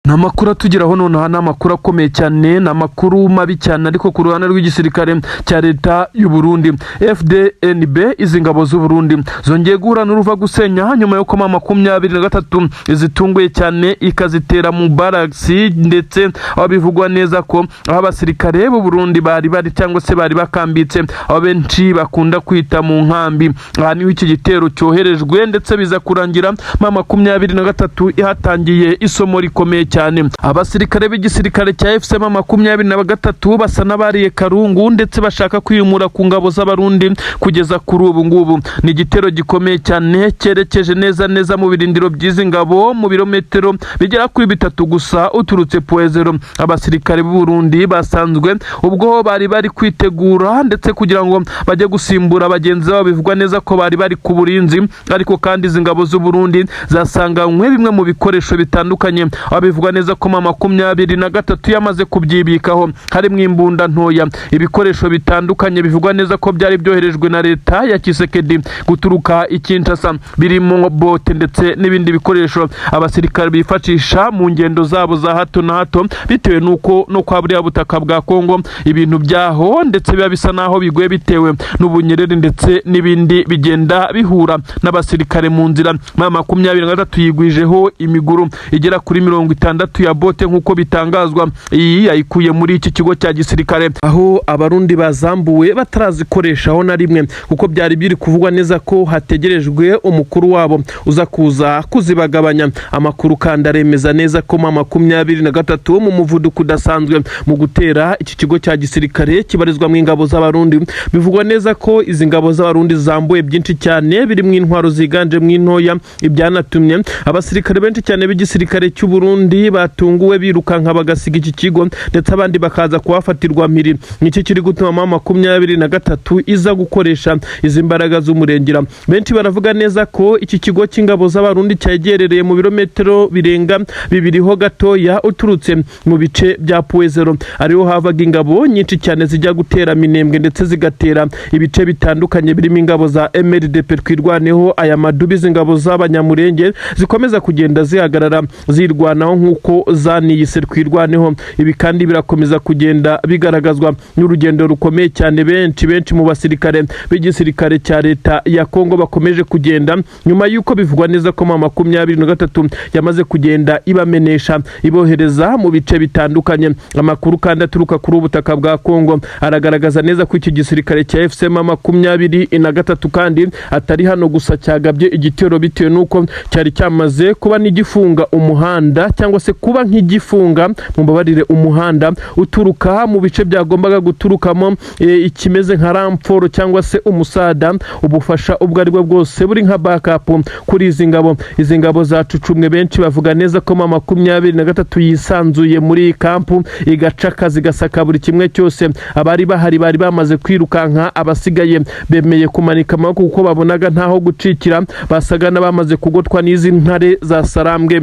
Ni amakuru atugeraho nonaha, ni amakuru akomeye cyane, ni amakuru mabi cyane, ariko ku ruhande rw'igisirikare cya leta y'u Burundi, FDNB, izi ngabo z'u Burundi zongeye guhura n'uruva gusenya nyuma y'uko M23 zitunguye cyane, ikazitera mu baragisi, ndetse aho bivugwa neza ko aho abasirikare b'u Burundi bari bari cyangwa se bari bakambitse, aho benshi bakunda kwita mu nkambi. Aha niho iki gitero cyoherejwe, ndetse biza kurangira M23 ihatangiye isomo rikomeye cyane. Abasirikare b'igisirikare cya AFC M23 basa n'abariye karungu, ndetse bashaka kwimura ku ngabo z'Abarundi kugeza kuri ubu ngubu. Ni igitero gikomeye cyane cyerekeje neza neza mu birindiro by'izi ngabo, mu birometero bigera kuri 3 gusa uturutse Point Zéro. Abasirikare b'u Burundi basanzwe ubwo bari bari kwitegura, ndetse kugira ngo bajye gusimbura bagenzi babo bivugwa neza ko bari bari ku burinzi. Ariko kandi izi ngabo z'u Burundi zasanganywe bimwe mu bikoresho bitandukanye, aho bivugwa neza ko M23 yamaze kubyibikaho, harimo imbunda ntoya, ibikoresho bitandukanye bivugwa neza ko byari byoherejwe na leta ya Tshisekedi guturuka i Kinshasa, birimo bote ndetse n'ibindi bikoresho abasirikare bifashisha mu ngendo zabo za hato na hato, bitewe n'uko no kwa buriya butaka bwa Kongo ibintu byaho ndetse biba bisa naho bigoye, bitewe n'ubunyereri ndetse n'ibindi bigenda bihura n'abasirikare mu nzira. M23 yigwijeho imiguru igera kuri 60 ya bote, nk'uko bitangazwa. Iyi yayikuye muri iki kigo cya gisirikare, aho Abarundi bazambuwe batarazikoreshaho na rimwe, kuko byari biri kuvugwa neza ko hategerejwe umukuru wabo uza kuza kuzibagabanya. Amakuru kandi aremeza neza ko M23 mu muvuduko udasanzwe mu gutera iki kigo cya gisirikare kibarizwamo ingabo z'Abarundi, bivugwa neza ko izi ngabo z'Abarundi zambuye byinshi cyane birimo intwaro ziganjemo intoya, ibyanatumye abasirikare benshi cyane b'igisirikare cy'u Burundi batunguwe birukanka bagasiga iki kigo, ndetse abandi bakaza kuhafatirwa mpiri. Nicyo kiri gutuma M23 iza gukoresha izi mbaraga z'umurengera. Benshi baravuga neza ko iki kigo cy'ingabo z'Abarundi cyegerereye mu birometero birenga 2 ho gatoya uturutse mu bice bya Point Zéro, ariho havaga ingabo nyinshi cyane zijya gutera Minembwe, ndetse zigatera ibice bitandukanye birimo ingabo za MRDP Twirwaneho, aya madubi, izi ngabo z'Abanyamurenge zikomeza kugenda zihagarara zirwanaho nk'uko zaniyise Twirwaneho. Ibi kandi birakomeza kugenda bigaragazwa n'urugendo rukomeye cyane benshi benshi mu basirikare b'igisirikare cya leta ya Kongo bakomeje kugenda, nyuma y'uko bivugwa neza ko M23 yamaze kugenda ibamenesha, ibohereza mu bice bitandukanye. Amakuru kandi aturuka kuri ubutaka bwa Kongo aragaragaza neza ko iki gisirikare cya AFC M23 kandi atari hano gusa cyagabye igitero, bitewe n'uko cyari cyamaze kuba n'igifunga umuhanda, cyangwa se kuba nk'igifunga, mumbabarire, umuhanda uturuka mu bice byagombaga guturukamo ikimeze nka renfort cyangwa se umusada, ubufasha ubwo ari bwo bwose buri nka backup kuri izi ngabo. Izi ngabo zacucumwe, benshi bavuga neza ko M23 yisanzuye muri iyi kampu, igacaka, zigasaka buri kimwe cyose. Abari bahari bari bamaze kwirukanka, abasigaye bemeye kumanika amaboko kuko babonaga ntaho gucikira, basaga n'abamaze kugotwa n'izi ntare za Sarambwe.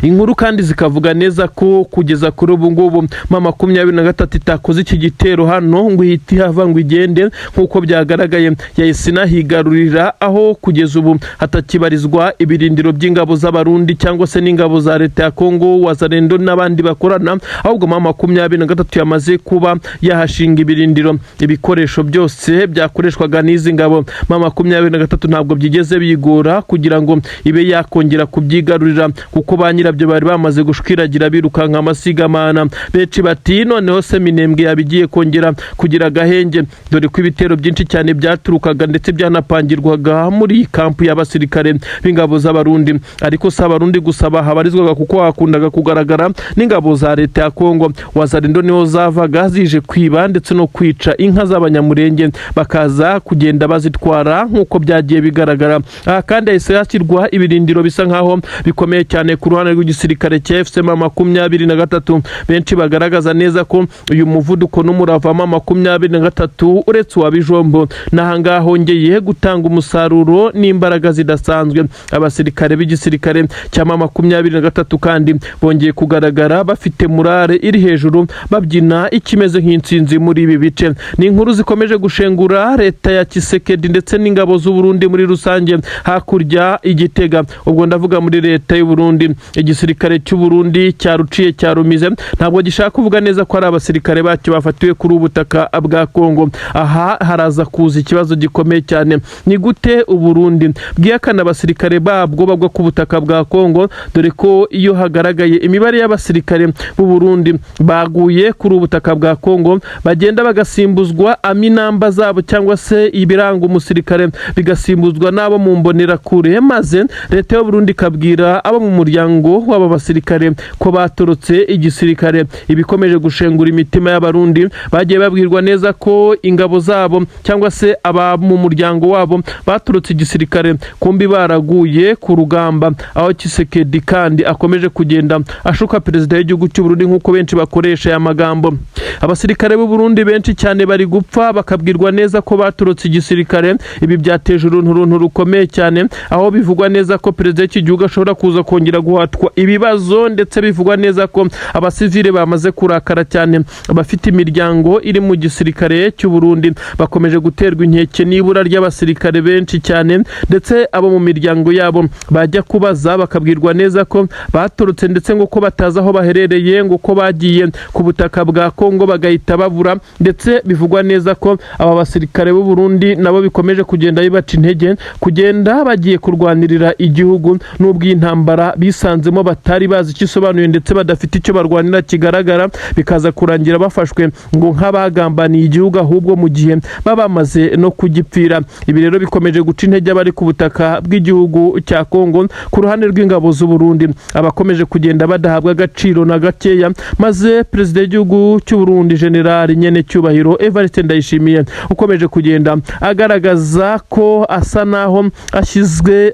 Inkuru kandi zikavuga neza ko kugeza kuri ubu ngubu M23 itakoze iki gitero hano ngo ihite ihava ngo igende, nk'uko byagaragaye yahise inahigarurira, aho kugeza ubu hatakibarizwa ibirindiro by'ingabo z'Abarundi cyangwa se n'ingabo za leta ya Kongo, Wazalendo n'abandi bakorana, ahubwo M23 yamaze kuba yahashinga ibirindiro. Ibikoresho byose byakoreshwaga n'izi ngabo M23 ntabwo byigeze bigora kugira ngo ibe yakongera kubyigarurira, kuko ba nyirabyo bari bamaze gushwiragira birukanka amasigamana. Benshi bati: "Noneho se Minembwe yabigiye kongera kugira agahenge?" Dore ko ibitero byinshi cyane byaturukaga ndetse byanapangirwaga muri iyi kampu y'abasirikare b'ingabo z'Abarundi. Ariko si Abarundi gusa bahabarizwaga, kuko hakundaga kugaragara n'ingabo za leta ya Kongo. Wazalendo niho zavaga zije kwiba ndetse no kwica inka z'Abanyamurenge, bakaza kugenda bazitwara nk'uko byagiye bigaragara. Aha kandi hahise hashyirwa ibirindiro bisa nkaho bikomeye cyane ku ruhande rw'igisirikare cya AFC M23. Benshi bagaragaza neza ko uyu muvuduko n'umurava M23, uretse uwa Bijombo, n'ahangaha hongeye gutanga umusaruro n'imbaraga zidasanzwe. Abasirikare b'igisirikare cya M23 kandi bongeye kugaragara bafite morale iri hejuru, babyina ikimeze nk'intsinzi muri ibi bice. Ni inkuru zikomeje gushengura leta ya Tshisekedi ndetse n'ingabo z'u Burundi muri rusange hakurya i Gitega, ubwo ndavuga muri leta y'u Burundi. Igisirikare cy'u Burundi cyaruciye cyarumize, ntabwo gishaka kuvuga neza ko ari abasirikare bacyo bafatiwe kuri ubu butaka bwa Kongo. Aha haraza kuza ikibazo gikomeye cyane: ni gute Uburundi bwihakana abasirikare babwo bagwa ku butaka bwa Kongo? Dore ko iyo hagaragaye imibare y'abasirikare b'u Burundi baguye kuri ubu butaka bwa Kongo, bagenda bagasimbuzwa aminamba zabo cyangwa se ibiranga umusirikare bigasimbuzwa n'abo mu mbonerakure, maze leta y'u Burundi ikabwira abo mu muryango w'aba basirikare ko batorotse igisirikare. Ibikomeje gushengura imitima y'Abarundi bagiye babwirwa neza ko ingabo zabo cyangwa se aba mu muryango wabo baturutse igisirikare, kumbi baraguye ku rugamba, aho Tshisekedi kandi akomeje kugenda ashuka perezida w'igihugu cy'u Burundi, nk'uko benshi bakoresha aya magambo. Abasirikare b'u Burundi benshi cyane bari gupfa bakabwirwa neza ko baturutse igisirikare. Ibi byateje urunturuntu rukomeye cyane, aho bivugwa neza ko perezida w'iki gihugu ashobora kuza kongera guhatwa ibibazo, ndetse bivugwa neza ko abasivile bamaze kurakara cyane. Abafite imiryango iri mu gisirikare cy'u Burundi bakomeje guterwa inkeke n'ibura ry'abasirikare benshi cyane, ndetse abo mu miryango yabo bajya kubaza bakabwirwa neza ko baturutse, ndetse ngo ko batazi aho baherereye, ngo ko bagiye ku butaka bwa Kongo bagahita babura. Ndetse bivugwa neza ko aba basirikare b'u Burundi nabo bikomeje kugenda bibaca intege kugenda bagiye kurwanirira igihugu, n'ubwo iyi ntambara bisanzemo batari bazi icyo isobanuye, ndetse badafite icyo barwanira kigaragara, bikaza kurangira bafashwe ngo nk'abagambaniye igihugu, ahubwo mu gihe baba bamaze no kugipfira. Ibi rero bikomeje guca intege abari ku butaka bw'igihugu cya Kongo ku ruhande rw'ingabo z'u Burundi, abakomeje kugenda badahabwa agaciro na gakeya, maze perezida w'igihugu cy'u Burundi, General nyene cyubahiro Evariste Ndayishimiye, ukomeje kugenda agaragaza ko asa naho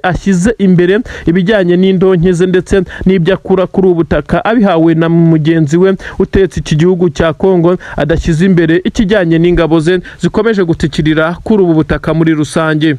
ashyize imbere ibijyanye n'indonke ze ndetse n'ibyo akura kuri ubu butaka abihawe na mugenzi we utetse iki gihugu cya Kongo, adashyize imbere ikijyanye n'ingabo ze zikomeje gutikirira kuri ubu butaka muri rusange.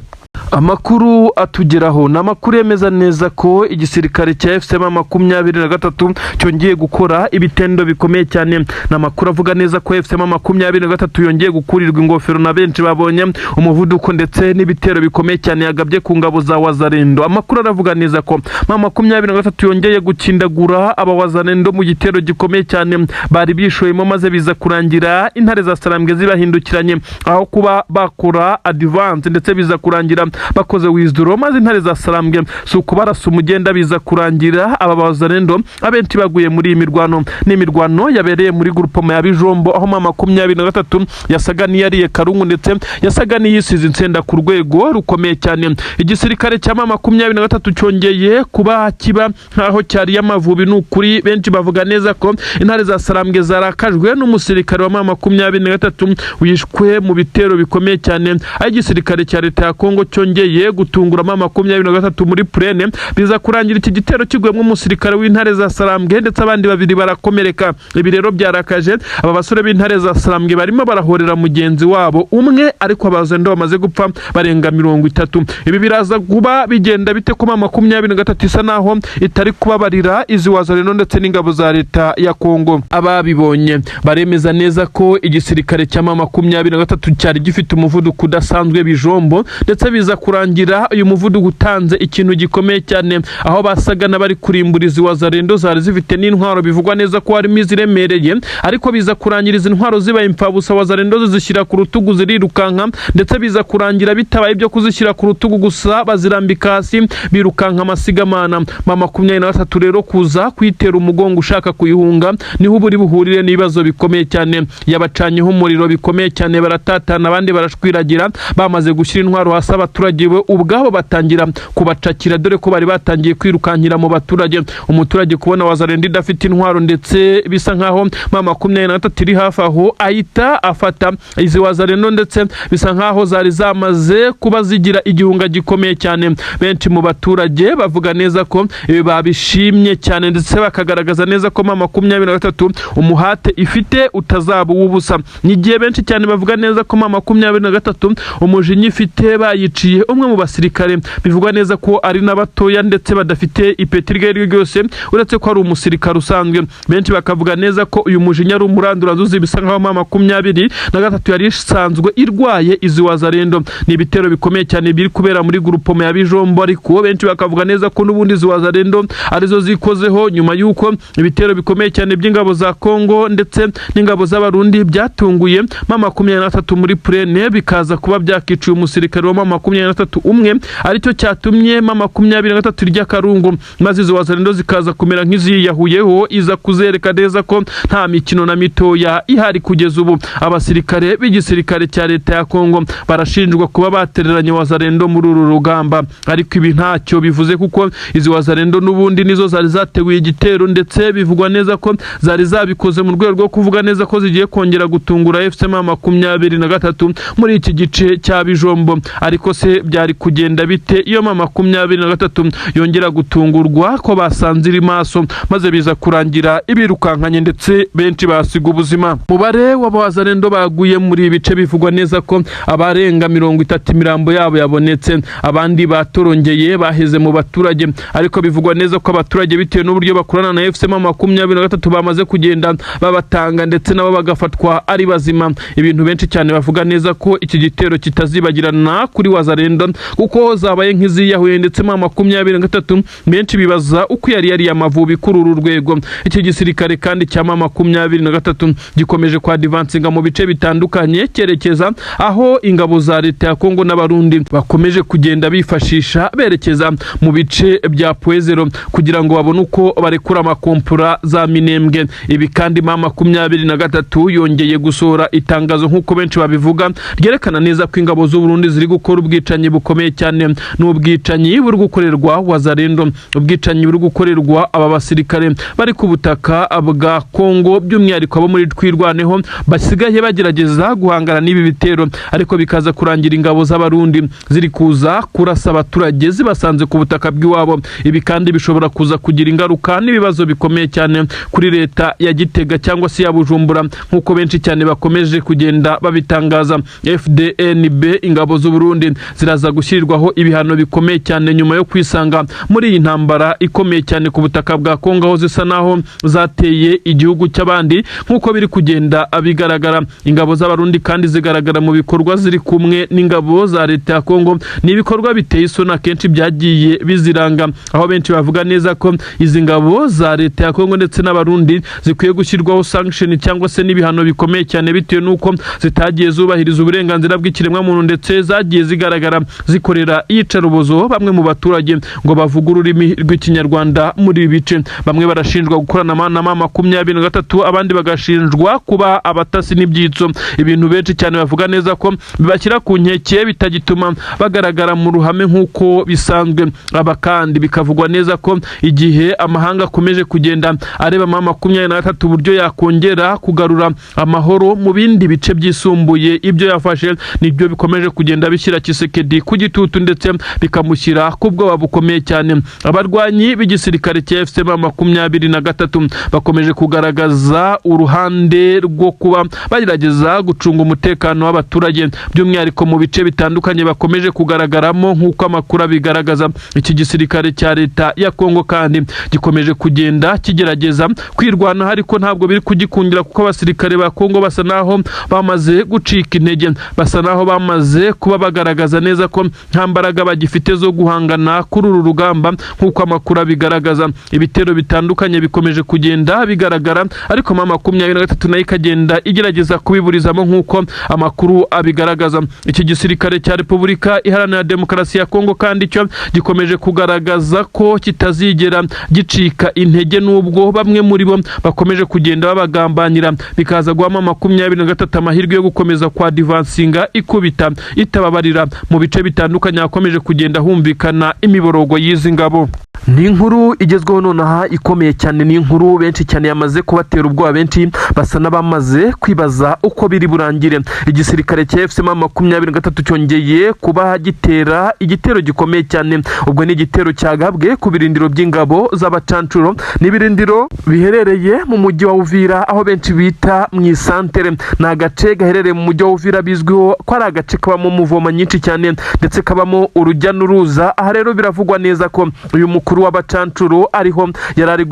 Amakuru atugeraho ni amakuru yemeza neza ko igisirikare cya AFC M 23 cyongeye gukora ibitendo bikomeye cyane. Ni amakuru avuga neza ko AFC M 23 yongeye gukurirwa ingofero na benshi babonye umuvuduko ndetse n'ibitero bikomeye cyane yagabye ku ngabo za Wazalendo. Amakuru aravuga neza ko M 23 yongeye gukindagura aba Wazalendo mu gitero gikomeye cyane bari bishoyemo, maze biza kurangira intare za Sarambwe zibahindukiranye aho kuba bakora advance, ndetse biza kurangira bakoze withdraw, maze intare za Sarambwe si ukubarasa umugenda, biza kurangira aba Bazalendo abenshi baguye muri iyi mirwano. Ni imirwano yabereye muri groupement ya Bijombo, aho M 23 yasaga n'iyariye karungu, ndetse yasaga n'iyisize insenda ku rwego rukomeye cyane. Igisirikare cya M 23 cyongeye kuba kiba nkaho cyariye Amavubi. Ni ukuri, benshi bavuga neza ko intare za Sarambwe zarakajwe n'umusirikare wa M 23 wishwe mu bitero bikomeye cyane, aho igisirikare cya leta ya Kongo cyongeye gutungura M 23 muri plaine, biza kurangira iki gitero kiguyemo umusirikare w'intare za Sarambwe, ndetse abandi babiri barakomereka. Ibi rero byarakaje aba basore b'intare za Sarambwe, barimo barahorera mugenzi wabo umwe, ariko abazendo bamaze gupfa barenga 30. Ibi biraza kuba bigenda bite ko M 23 isa naho itari kubabarira izi Wazalendo ndetse n'ingabo za leta ya Kongo? Ababibonye baremeza neza ko igisirikare cya M 23 cyari gifite umuvuduko udasanzwe Bijombo, ndetse biza kurangira uyu muvuduko utanze ikintu gikomeye cyane, aho basaga n'abari kurimbura izi Wazalendo zari zifite n'intwaro bivugwa neza ko harimo iziremereye, ariko biza kurangira izi ntwaro zibaye impfabusa. Wazalendo zizishyira ku rutugu zirirukanka, ndetse biza kurangira bitabaye ibyo kuzishyira ku rutugu gusa, bazirambika hasi birukanka amasigamana. M 23 rero kuza kuyitera umugongo ushaka kuyihunga niho uba uri buhurire n'ibibazo bikomeye cyane. Yabacanyeho umuriro bikomeye cyane, baratatana, abandi barashwiragira. Bamaze gushyira intwaro hasi, abaturage bo ubwabo batangira kubacakira, dore ko bari batangiye kwirukankira mu baturage. Umuturage kubona Wazalendo idafite intwaro, ndetse bisa nkaho M 23 iri hafi aho, ahita afata izi Wazalendo, ndetse bisa nkaho zari zamaze kuba zigira igihunga gikomeye cyane. Benshi mu baturage bavuga neza ko ibi babishimye cyane, ndetse bakagaragaza neza ko M 23 umuhate ifite utazaba uw'ubusa. Ni igihe benshi cyane bavuga neza ko M 23 umujinya ifite bayiciye. Biciye umwe mu basirikare, bivugwa neza ko ari n'abatoya ndetse badafite ipeti iryo ari ryo ryose, uretse ko ari umusirikare usanzwe. Benshi bakavuga neza ko uyu mujinya ari umuranduranzuzi, bisa nkaho M23 yari isanzwe irwaye izi Wazalendo. Ni ibitero bikomeye cyane biri kubera muri groupement ya Bijombo, ariko benshi bakavuga neza ko n'ubundi izi Wazalendo arizo zikozeho, nyuma y'uko ibitero bikomeye cyane by'ingabo za Kongo ndetse n'ingabo z'Abarundi byatunguye M23 muri plaine, bikaza kuba byakiciye umusirikare wa M23 umwe, aricyo cyatumye M23 irya karungu, maze izo Wazalendo zikaza kumera nk'iziyahuyeho, iza kuzereka neza ko nta mikino na mitoya ihari. Kugeza ubu abasirikare b'igisirikare cya leta ya Kongo barashinjwa kuba batereranye Wazalendo muri uru rugamba, ariko ibi ntacyo bivuze kuko izi Wazalendo n'ubundi nizo zari zateguye igitero, ndetse bivugwa neza ko zari zabikoze mu rwego rwo kuvuga neza ko zigiye kongera gutungura AFC M23 muri iki gice cya Bijombo. Ariko se byari kugenda bite iyo M23 yongera gutungurwa ko basanze iri maso, maze biza kurangira ibirukankanye ndetse benshi basiga ubuzima? Mubare w'Abazalendo baguye muri ibi bice, bivugwa neza ko abarenga 30 imirambo yabo yabonetse, abandi batorongeye baheze mu baturage. Ariko bivugwa neza ko abaturage, bitewe n'uburyo bakorana na AFC M23, bamaze kugenda babatanga ndetse nabo bagafatwa ari bazima. Ibintu benshi cyane bavuga neza ko iki gitero kitazibagirana kuri Wazalendo, kuko zabaye nk'iziyahuye ndetse M23 benshi bibaza uko yari yariye Amavubi kuri uru rwego. Iki gisirikare kandi cya M23 gikomeje kwadivansinga mu bice bitandukanye, cyerekeza aho ingabo za leta ya Kongo n'Abarundi bakomeje kugenda bifashisha berekeza mu bice bya Point Zéro kugira ngo babone uko barekura amakompura za Minembwe. Ibi kandi M23 yongeye gusohora itangazo, nk'uko benshi babivuga, ryerekana neza ko ingabo z'u Burundi ziri gukora ubwicanyi bukomeye cyane. Ni ubwicanyi buri gukorerwa Wazalendo, ubwicanyi buri gukorerwa aba basirikare bari ku butaka bwa Kongo, by'umwihariko abo muri Twirwaneho basigaye bagerageza guhangana n'ibi bitero, ariko bikaza kurangira ingabo z'Abarundi ziri kuza kurasa abaturage zibasanze ku butaka bw'iwabo. Ibi kandi bishobora kuza kugira ingaruka n'ibibazo bikomeye cyane kuri leta ya Gitega cyangwa se ya Bujumbura, nk'uko benshi cyane bakomeje kugenda babitangaza. FDNB, ingabo z'u Burundi ziraza gushyirirwaho ibihano bikomeye cyane nyuma yo kwisanga muri iyi ntambara ikomeye cyane ku butaka bwa Kongo, aho zisa naho zateye igihugu cy'abandi, nk'uko biri kugenda bigaragara. Ingabo z'Abarundi kandi zigaragara mu bikorwa ziri kumwe n'ingabo za leta ya Kongo. Ni ibikorwa biteye isoni akenshi byagiye biziranga, aho benshi bavuga neza ko izi ngabo za leta ya Kongo ndetse n'Abarundi zikwiye gushyirwaho sanction cyangwa se n'ibihano bikomeye cyane, bitewe n'uko zitagiye zubahiriza uburenganzira bw'ikiremwamuntu, ndetse zagiye zigaragara zikorera iyicarubozo bamwe mu baturage ngo bavuge ururimi rw'Ikinyarwanda muri ibi bice. Bamwe barashinjwa gukorana na M23, abandi bagashinjwa kuba abatasi n'ibyitso, ibintu benshi cyane bavuga neza ko bibashyira ku nkeke, bitagituma bagaragara mu ruhame nk'uko bisanzwe. Aba kandi bikavugwa neza ko igihe amahanga akomeje kugenda areba M23 uburyo yakongera kugarura amahoro mu bindi bice byisumbuye ibyo yafashe, nibyo bikomeje kugenda bishyira Tshisekedi ku gitutu ndetse bikamushyira ku bwoba bukomeye cyane. Abarwanyi b'igisirikare cya AFC M23 bakomeje kugaragaza uruhande rwo kuba bagerageza gucunga umutekano w'abaturage, by'umwihariko mu bice bitandukanye bakomeje kugaragaramo, nk'uko amakuru abigaragaza. Iki gisirikare cya leta ya Kongo kandi gikomeje kugenda kigerageza kwirwanaho, ariko ntabwo biri kugikundira, kuko abasirikare ba Kongo basa naho bamaze gucika intege, basa naho bamaze kuba bagaragaza neza ko nta mbaraga bagifite zo guhangana kuri uru rugamba, nk'uko amakuru abigaragaza. Ibitero bitandukanye bikomeje kugenda bigaragara, ariko M23 nayo ikagenda igerageza kubiburizamo, nk'uko amakuru abigaragaza. Iki gisirikare cya Repubulika Iharanira Demokarasi ya Kongo kandi cyo gikomeje kugaragaza ko kitazigera gicika intege, nubwo bamwe muri bo bakomeje kugenda babagambanira, bikaza guha M23 amahirwe yo gukomeza kwa divansinga ikubita itababarira mu bice bitandukanye hakomeje kugenda humvikana imiborogo y'izi ngabo. Ni inkuru igezweho nonaha ikomeye cyane, ni inkuru benshi cyane yamaze kubatera ubwoba, benshi basa n'abamaze kwibaza uko biri burangire. Igisirikare cya AFC M23 cyongeye kuba gitera igitero gikomeye cyane. Ubwo ni igitero cyagabwe ku birindiro by'ingabo z'abacancuro, ni ibirindiro biherereye mu mujyi wa Uvira, aho benshi bita mu isantere. Ni agace gaherereye mu mujyi wa Uvira, bizwiho ko ari agace kabamo mouvement nyinshi cyane ndetse kabamo urujya n'uruza. Aha rero biravugwa neza ko uyu mukuru w'abacancuro ariho yari ari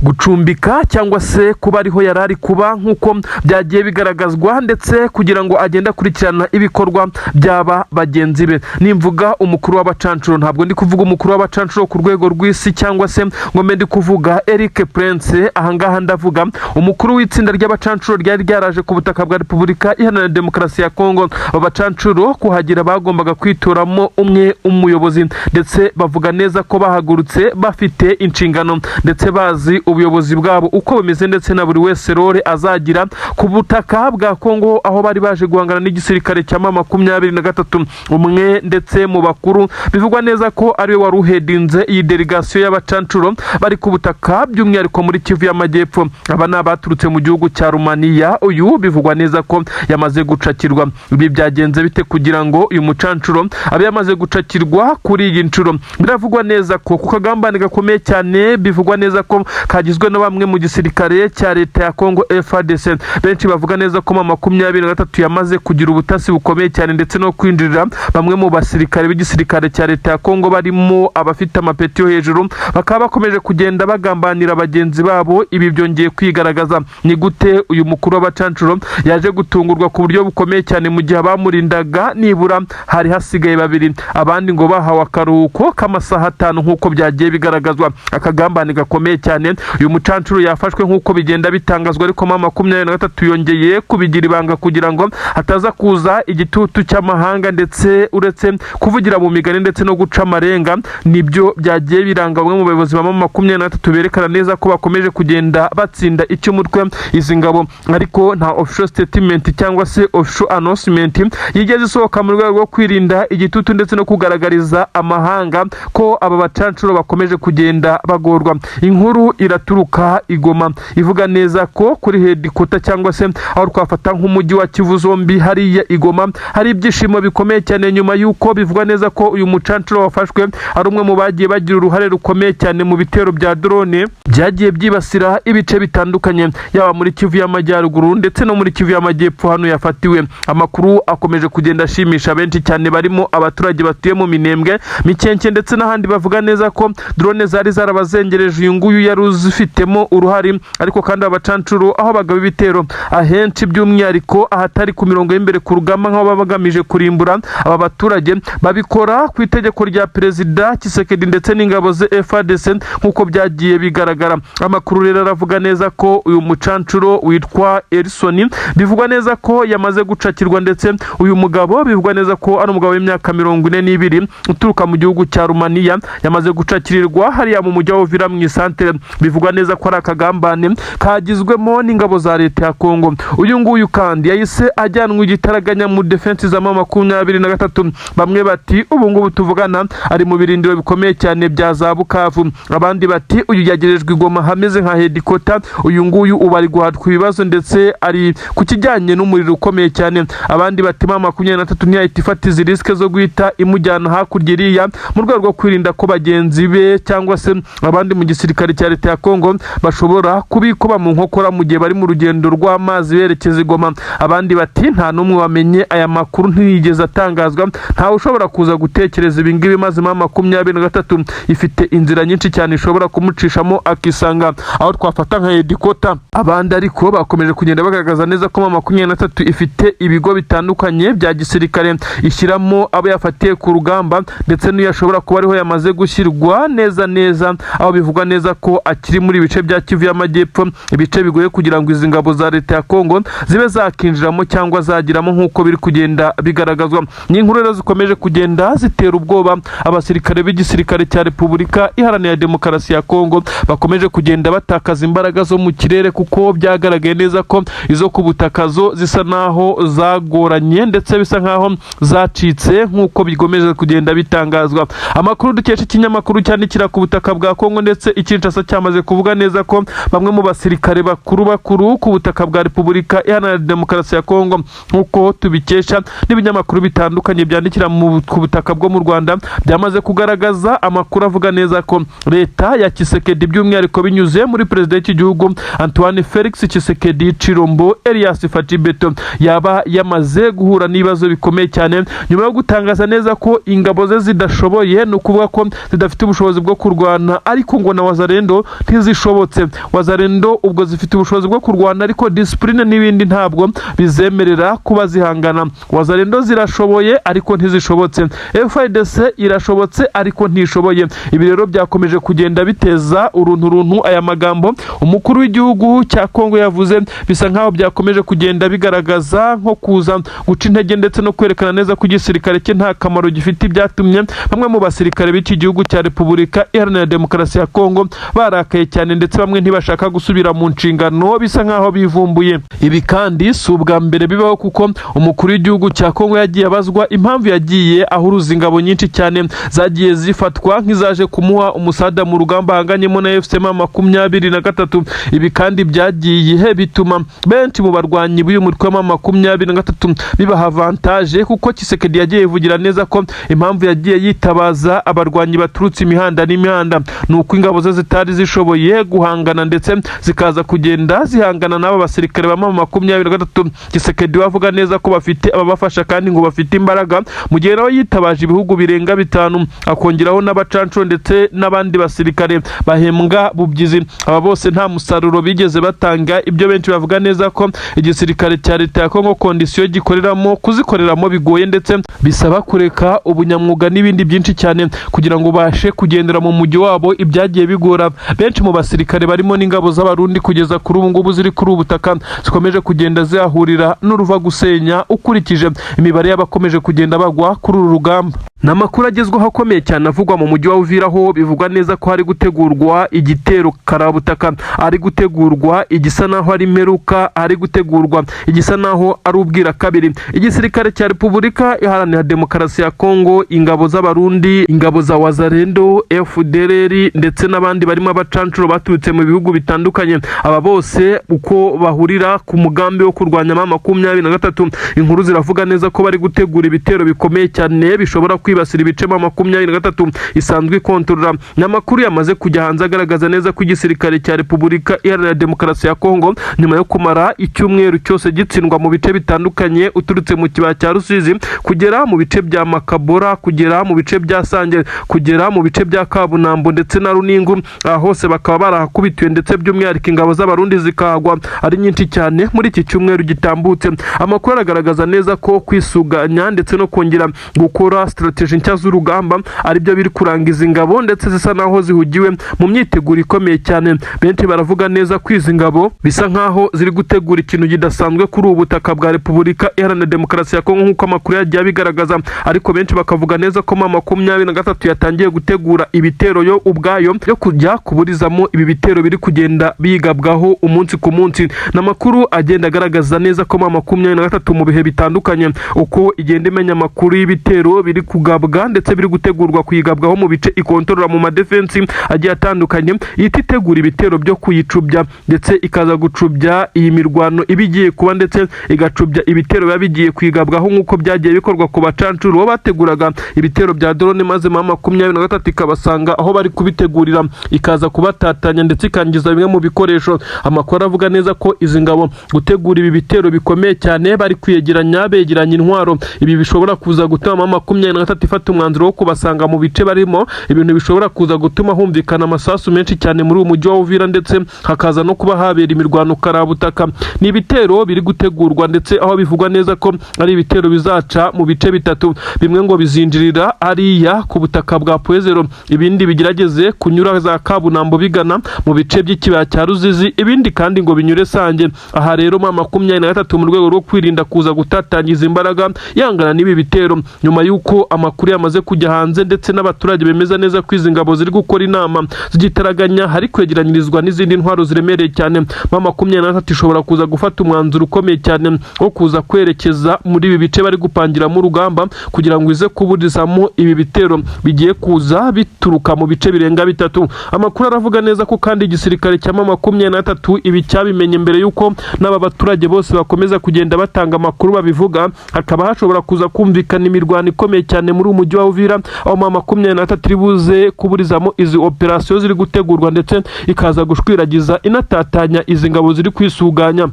gucumbika cyangwa se kuba ariho yari ari kuba, nk'uko byagiye bigaragazwa, ndetse kugira ngo agende akurikirana ibikorwa by'aba bagenzi be. Nimvuga umukuru w'abacancuro, ntabwo ndi kuvuga umukuru w'abacancuro ku rwego rw'isi cyangwa se ngo mbe ndi kuvuga Eric Prince. Ahangaha ndavuga umukuru w'itsinda ry'abacancuro ryari ryaraje ku butaka bwa Repubulika Iharanira Demokarasi ya Kongo. Aba bacancuro kuhagera bagombaga kwitoramo umwe umuyobozi, ndetse bavuga neza ko bahagurutse bafite inshingano ndetse bazi ubuyobozi bwabo uko bumeze, ndetse na buri wese role azagira ku butaka bwa Kongo, aho bari baje guhangana n'igisirikare cya M23. Umwe ndetse mu bakuru bivugwa neza ko ariwe wari uhedinze iyi délégation y'abacancuro bari ku butaka, by'umwihariko muri Kivu y'Amajyepfo, aba ni abaturutse mu gihugu cya Rumaniya. Uyu bivugwa neza ko yamaze gucakirwa. Ibi byagenze bite kugira ngo uyu mucancuro abe yamaze gucakirwa kuri iyi nshuro? Biravugwa neza ko ku kagambane gakomeye cyane, bivugwa neza ko kagizwe na bamwe mu gisirikare cya leta ya Kongo FARDC. Benshi bavuga neza ko M23 yamaze kugira ubutasi bukomeye cyane ndetse no kwinjirira bamwe mu basirikare b'igisirikare cya leta ya Kongo, barimo abafite amapeti yo hejuru, bakaba bakomeje kugenda bagambanira bagenzi babo. Ibi byongeye kwigaragaza. Ni gute uyu mukuru w'abacancuro yaje gutungurwa ku buryo bukomeye cyane mu gihe abamurindaga nibura hari hasigaye babiri, abandi ngo bahawe akaruhuko k'amasaha 5, nk'uko byagiye bigaragazwa? Akagambane gakomeye cyane. Uyu mucancuro yafashwe nk'uko bigenda bitangazwa, ariko M23 yongeye kubigira ibanga kugira ngo hataza kuza igitutu cy'amahanga. Ndetse uretse kuvugira mu migani ndetse no guca amarenga, nibyo byagiye biranga bamwe mu bayobozi ba M23, berekana neza ko bakomeje kugenda batsinda icy'umutwe izi ngabo, ariko nta official statement cyangwa se official announcement yigeze isohoka mu rwego rwo kwirinda igitutu ndetse no kugaragariza amahanga ko aba bacancuro bakomeje kugenda bagorwa. Inkuru iraturuka i Goma ivuga neza ko kuri headquarter, cyangwa se aho twafata nk'umujyi wa Kivu zombi, hariya i Goma hari ibyishimo bikomeye cyane, nyuma y'uko bivugwa neza ko uyu mucancuro wafashwe ari umwe mu bagiye bagira uruhare rukomeye cyane mu bitero bya drone byagiye byibasira ibice bitandukanye, yaba muri Kivu y'Amajyaruguru ndetse no muri Kivu y'Amajyepfo hano yafatiwe. Amakuru akomeje kugenda ashimisha benshi cyane, barimo abaturage batuye mu Minembwe, Mikenke ndetse n'ahandi, bavuga neza ko drone zari zarabazengereje uyu nguyu yari uzifitemo uruhare. Ariko kandi abacancuro aho bagaba ibitero ahenshi, by'umwihariko ahatari ku mirongo y'imbere ku rugamba, nk'aho baba bagamije kurimbura aba baturage, babikora ku itegeko rya Perezida Tshisekedi ndetse n'ingabo ze FARDC, nk'uko byagiye bigaragara. Amakuru rero aravuga neza ko uyu mucancuro witwa Erison bivugwa neza ko yamaze gucakirwa, ndetse uyu mugabo bivugwa neza ko ari umugabo w'imyaka 42 uturuka mu gihugu cya Rumaniya, yamaze gucakirirwa hariya mu mujyi wa Uvira mu isantere. Bivugwa neza ko ari akagambane kagizwemo n'ingabo za leta ya Kongo. Uyu nguyu kandi yahise ajyanwa igitaraganya mu defense za M23. Bamwe bati ubu ngubu tuvugana ari mu birindiro bikomeye cyane bya za Bukavu, abandi bati uyu yagerejwe i Goma hameze nka headquarter. Uyu nguyu ubu ari guhatwa ibibazo ndetse ari ku kijyanye n'umuriro ukomeye cyane. Abandi bati M23 ntiyahita ifata izi risque zo guhita imujyana hakurya iriya, mu rwego rwo kwirinda ko bagenzi be cyangwa se abandi mu gisirikare cya leta ya Kongo bashobora kubikoba mu nkokora mu gihe bari mu rugendo rw'amazi berekeza i Goma. Abandi bati nta n'umwe wamenye aya makuru, ntiyigeze atangazwa, ntawe ushobora kuza gutekereza ibi ngibi, maze M23 ifite inzira nyinshi cyane ishobora kumucishamo akisanga aho twafata nka headquarter. Abandi ariko bakomeje kugenda bagaragaza neza ko M23 ifite ibigo bitandukanye bya gisirikare ishyiramo abo yafatiye ku rugamba, ndetse n'iyo ashobora kuba ariho yamaze gushyirwa neza neza, aho bivugwa neza ko akiri muri ibice bya Kivu y'Amajyepfo, ibice bigoye kugira ngo izi ngabo za leta ya Kongo zibe zakinjiramo cyangwa zagiramo, nk'uko biri kugenda bigaragazwa. Ni inkuru rero zikomeje kugenda zitera ubwoba abasirikare b'igisirikare cya Repubulika Iharanira Demokarasi ya Kongo, bakomeje kugenda batakaza imbaraga zo mu kirere, kuko byagaragaye neza ko izo ku butaka zo zisa naho zagoranye ndetse bisa nkaho zacitse, nk'uko bikomeje kugenda bitangazwa. Amakuru dukesha ikinyamakuru Ikinyamakuru cyandikira ku butaka bwa Kongo ndetse Kinshasa cyamaze kuvuga neza ko bamwe mu basirikare bakuru bakuru ku butaka bwa Repubulika Iharanira Demokarasi ya Kongo, nk'uko tubikesha n'ibinyamakuru bitandukanye byandikira ku butaka bwo mu Rwanda, byamaze kugaragaza amakuru avuga neza ko leta ya Tshisekedi, by'umwihariko binyuze muri perezida w'iki gihugu Antoine Felix Tshisekedi Chilombo Elias Fatshi Beto, yaba yamaze guhura n'ibibazo bikomeye cyane nyuma yo gutangaza neza ko ingabo ze zidashoboye, ni ukuvuga ko zidafite ubushobozi bwo kurwana, ariko ngo na Wazalendo ntizishobotse. Wazalendo ubwo zifite ubushobozi bwo kurwana, ariko discipline n'ibindi ntabwo bizemerera kuba zihangana. Wazalendo zirashoboye ariko ntizishobotse, FARDC irashobotse ariko ntishoboye. Ibi rero byakomeje kugenda biteza uruntu runtu. Aya magambo umukuru w'igihugu cya Kongo yavuze bisa nkaho byakomeje kugenda bigaragaza nko kuza guca intege ndetse no kwerekana neza ko igisirikare cye nta kamaro gifite, ibyatumye bamwe mu basirikare b'iki gihugu cya Repubulika Iharanira Demokarasi ya Kongo barakaye cyane, ndetse bamwe ntibashaka gusubira mu nshingano, bisa nkaho bivumbuye. Ibi kandi si ubwa mbere bibaho, kuko umukuru w'igihugu cya Kongo yagiye abazwa impamvu yagiye ahuruza ingabo nyinshi cyane zagiye zifatwa nk'izaje kumuha umusada mu rugamba ahanganyemo na AFC M23. Ibi kandi byagiye bituma benshi mu barwanyi b'uyu mutwe wa M23 bibaha avantage, kuko Tshisekedi yagiye yivugira neza ko impamvu yagiye yitabaza abarwanyi baturutse imihanda n'imihanda ni uko ingabo ze zitari zishoboye guhangana, ndetse zikaza kugenda zihangana n'aba basirikare ba M23. Tshisekedi we avuga neza ko bafite ababafasha kandi ngo bafite imbaraga, mu gihe nawe yitabaje ibihugu birenga 5, akongeraho n'abacanshuro ndetse n'abandi basirikare bahembwa bubyizi. Aba bose nta musaruro bigeze batanga. Ibyo benshi bavuga neza ko igisirikare cya leta ya Kongo, condition gikoreramo, kuzikoreramo bigoye, ndetse bisaba kureka ubunyamwuga n'ibindi byinshi cyane kugira ngo ubashe kugendera mu mujyi wabo. Ibyagiye bigora benshi mu basirikare barimo n'ingabo z'Abarundi kugeza kuri ubu ngubu ziri kuri ubu butaka zikomeje kugenda zihahurira n'uruva gusenya, ukurikije imibare y'abakomeje kugenda bagwa kuri uru rugamba. Ni amakuru agezweho akomeye cyane avugwa mu mujyi wa Uvira, aho bivugwa neza ko hari gutegurwa igitero karabutaka, ari gutegurwa igisa naho ari imperuka, ari gutegurwa igisa naho ari ubwira kabiri. Igisirikare cya Repubulika Iharanira Demokarasi ya Kongo, ingabo z'Abarundi, ingabo za Wazalendo, FDLR ndetse n'abandi barimo abacanshuro baturutse mu bihugu bitandukanye, aba bose uko bahurira ku mugambi wo kurwanya M23, inkuru ziravuga neza ko bari gutegura ibitero bikomeye cyane bishobora kwibasira ibice M23 isanzwe ikontorora. Ni amakuru yamaze kujya hanze agaragaza neza ko igisirikare cya Repubulika Iharanira Demokarasi ya Kongo, nyuma yo kumara icyumweru cyose gitsindwa mu bice bitandukanye, uturutse mu kibaya cya Rusizi kugera mu bice bya Makabora, kugera mu bice bya Sange, kugera mu bice bya Kabunambo ndetse na Runingu, aha hose bakaba barahakubitiwe, ndetse by'umwihariko ingabo z'Abarundi zikahagwa ari nyinshi cyane muri iki cyumweru gitambutse. Amakuru aragaragaza neza ko kwisuganya ndetse no kongera gukora strategy nshya z'urugamba aribyo biri kurangiza ingabo, ndetse zisa naho zihugiwe mu myiteguro ikomeye cyane. Benshi baravuga neza ko izi ngabo bisa nkaho ziri gutegura ikintu kidasanzwe kuri ubu butaka bwa Repubulika Iharanira Demokarasi ya Kongo, nk'uko amakuru yagiye abigaragaza. Ariko benshi bakavuga neza ko M23 yatangiye gutegura ibitero yo ubwayo yo kujya kuburizamo ibi bitero biri kugenda bigabwaho umunsi ku munsi. Ni amakuru agenda agaragaza neza ko M23 mu bihe bitandukanye, uko igenda imenya amakuru y'ibitero biri kugabwa ndetse biri gutegurwa kuyigabwaho mu bice ikontorora mu madefensi agiye atandukanye, ihita itegura ibitero byo kuyicubya, ndetse ikaza gucubya iyi mirwano iba igiye kuba, ndetse igacubya ibitero biba bigiye kuyigabwaho, nk'uko byagiye bikorwa ku bacancuro bo bateguraga ibitero bya drone, maze M23 ikabasanga aho bari kubitegurira, ikaza kubatatanya ndetse ikangiza bimwe mu bikoresho. Amakuru avuga neza ko izi ngabo gutegura ibi bitero bikomeye cyane bari kwiyegeranya, begeranya intwaro. Ibi bishobora kuza gutuma M23 ifata umwanzuro wo kubasanga mu bice barimo, ibintu bishobora kuza gutuma humvikana amasasu menshi cyane muri uyu mujyi wa Uvira, ndetse hakaza no kuba habera imirwano karabutaka. Ni ibitero biri gutegurwa, ndetse aho bivugwa neza ko ari ibitero bizaca mu bice bitatu. Bimwe ngo bizinjirira ariya ku butaka bwa Pwezero, ibindi bigerageze kunyura za Kabunambo bigana mu bice by'ikibaya cya Ruzizi, ibindi kandi ngo binyure Sange. Aha rero M23, mu rwego rwo kwirinda kuza gutatangiza imbaraga yangana n'ibi bitero, nyuma y'uko amakuru yamaze kujya hanze ndetse n'abaturage bemeza neza ko izi ngabo ziri gukora inama zigitaraganya, hari kwegeranyirizwa n'izindi ntwaro ziremereye cyane, M23 ishobora kuza gufata umwanzuro ukomeye cyane wo kuza kwerekeza muri ibi bice bari gupangiramo urugamba, kugira ngo ize kuburizamo ibi bitero bigiye kuza. kuza bituruka mu bice birenga bitatu. Amakuru aravuga neza ko kandi igisirikare cya M23 ibi cyabimenye mbere y'uko n'aba baturage bose bakomeza kugenda batanga amakuru babivuga. Hakaba hashobora kuza kumvikana imirwano ikomeye cyane muri uyu mujyi wa Uvira, aho M23 iri buze kuburizamo izi operasiyo ziri gutegurwa, ndetse ikaza gushwiragiza inatatanya izi ngabo ziri kwisuganya.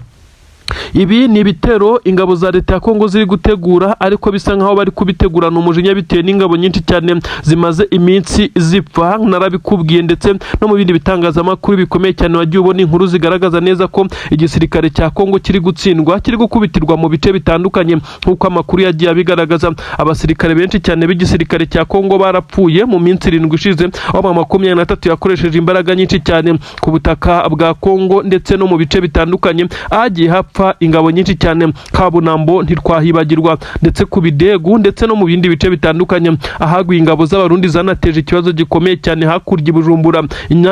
Ibi ni ibitero ingabo za leta ya Kongo ziri gutegura, ariko bisa nkaho bari kubitegurana umujinya bitewe n'ingabo nyinshi cyane zimaze iminsi zipfa. Narabikubwiye, ndetse no mu bindi bitangazamakuru bikomeye cyane wagiye ubona inkuru zigaragaza neza ko igisirikare cya Kongo kiri gutsindwa, kiri gukubitirwa mu bice bitandukanye. Nk'uko amakuru yagiye abigaragaza, abasirikare benshi cyane b'igisirikare cya Kongo barapfuye mu minsi 7 ishize, aho M23 yakoresheje imbaraga nyinshi cyane ku butaka bwa Kongo ndetse no mu bice bitandukanye ahagiye hapfa ingabo nyinshi cyane. Kabunambo ntitwahibagirwa, ndetse ku Bidegu, ndetse no mu bindi bice bitandukanye ahaguye ingabo z'Abarundi zanateje ikibazo gikomeye cyane hakurya i Bujumbura,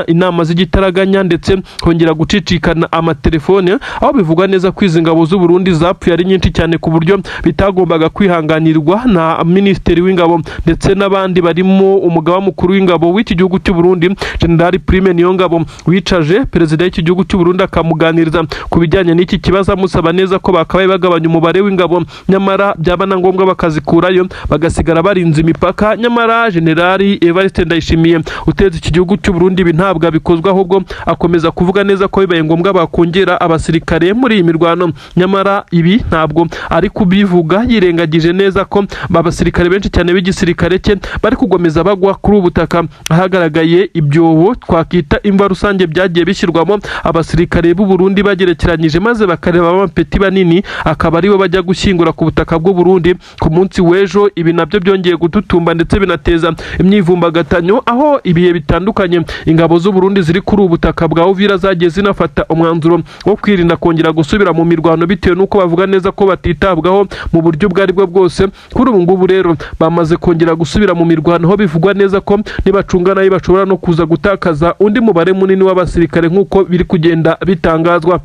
inama z'igitaraganya, ndetse hongera gucicikana amatelefone, aho bivugwa neza ko izi ngabo z'u Burundi zapfuye ari nyinshi cyane ku buryo bitagombaga kwihanganirwa na minisitiri w'ingabo ndetse n'abandi barimo umugaba mukuru w'ingabo w'iki gihugu cy'u Burundi, General Prime Niyongabo, wicaje perezida w'iki gihugu cy'u Burundi akamuganiriza ku bijyanye n'iki kibazo, amusaba neza ko bakabaye bagabanya umubare w'ingabo, nyamara byaba na ngombwa bakazikurayo, bagasigara barinze imipaka. Nyamara General Evariste Ndayishimiye uteze iki gihugu cy'u Burundi ibi ntabwo abikozwa, ahubwo akomeza kuvuga neza ko bibaye ngombwa bakongera abasirikare muri iyi mirwano. Nyamara ibi ntabwo ari kubivuga yirengagije neza ko abasirikare benshi cyane b'igisirikare cye bari kugomeza bagwa kuri ubu butaka, ahagaragaye ibyobo twakita imva rusange byagiye bishyirwamo abasirikare b'u Burundi bagerekeranyije, maze bakareba abapeti banini akaba aribo bajya gushyingura ku butaka bw'u Burundi. Ku munsi w'ejo ibi nabyo byongeye gututumba ndetse binateza imyivumbagatanyo, aho ibihe bitandukanye ingabo z'u Burundi ziri kuri ubu butaka bwa Uvira zagiye zinafata umwanzuro wo kwirinda kongera gusubira mu mirwano, bitewe n'uko bavuga neza ko batitabwaho mu buryo ubwo ari bwo bwose. Kuri ubu ngubu rero bamaze kongera gusubira mu mirwano, aho bivugwa neza ko nibacunga nayo bashobora no kuza gutakaza undi mubare munini w'abasirikare, nk'uko biri kugenda bitangazwa.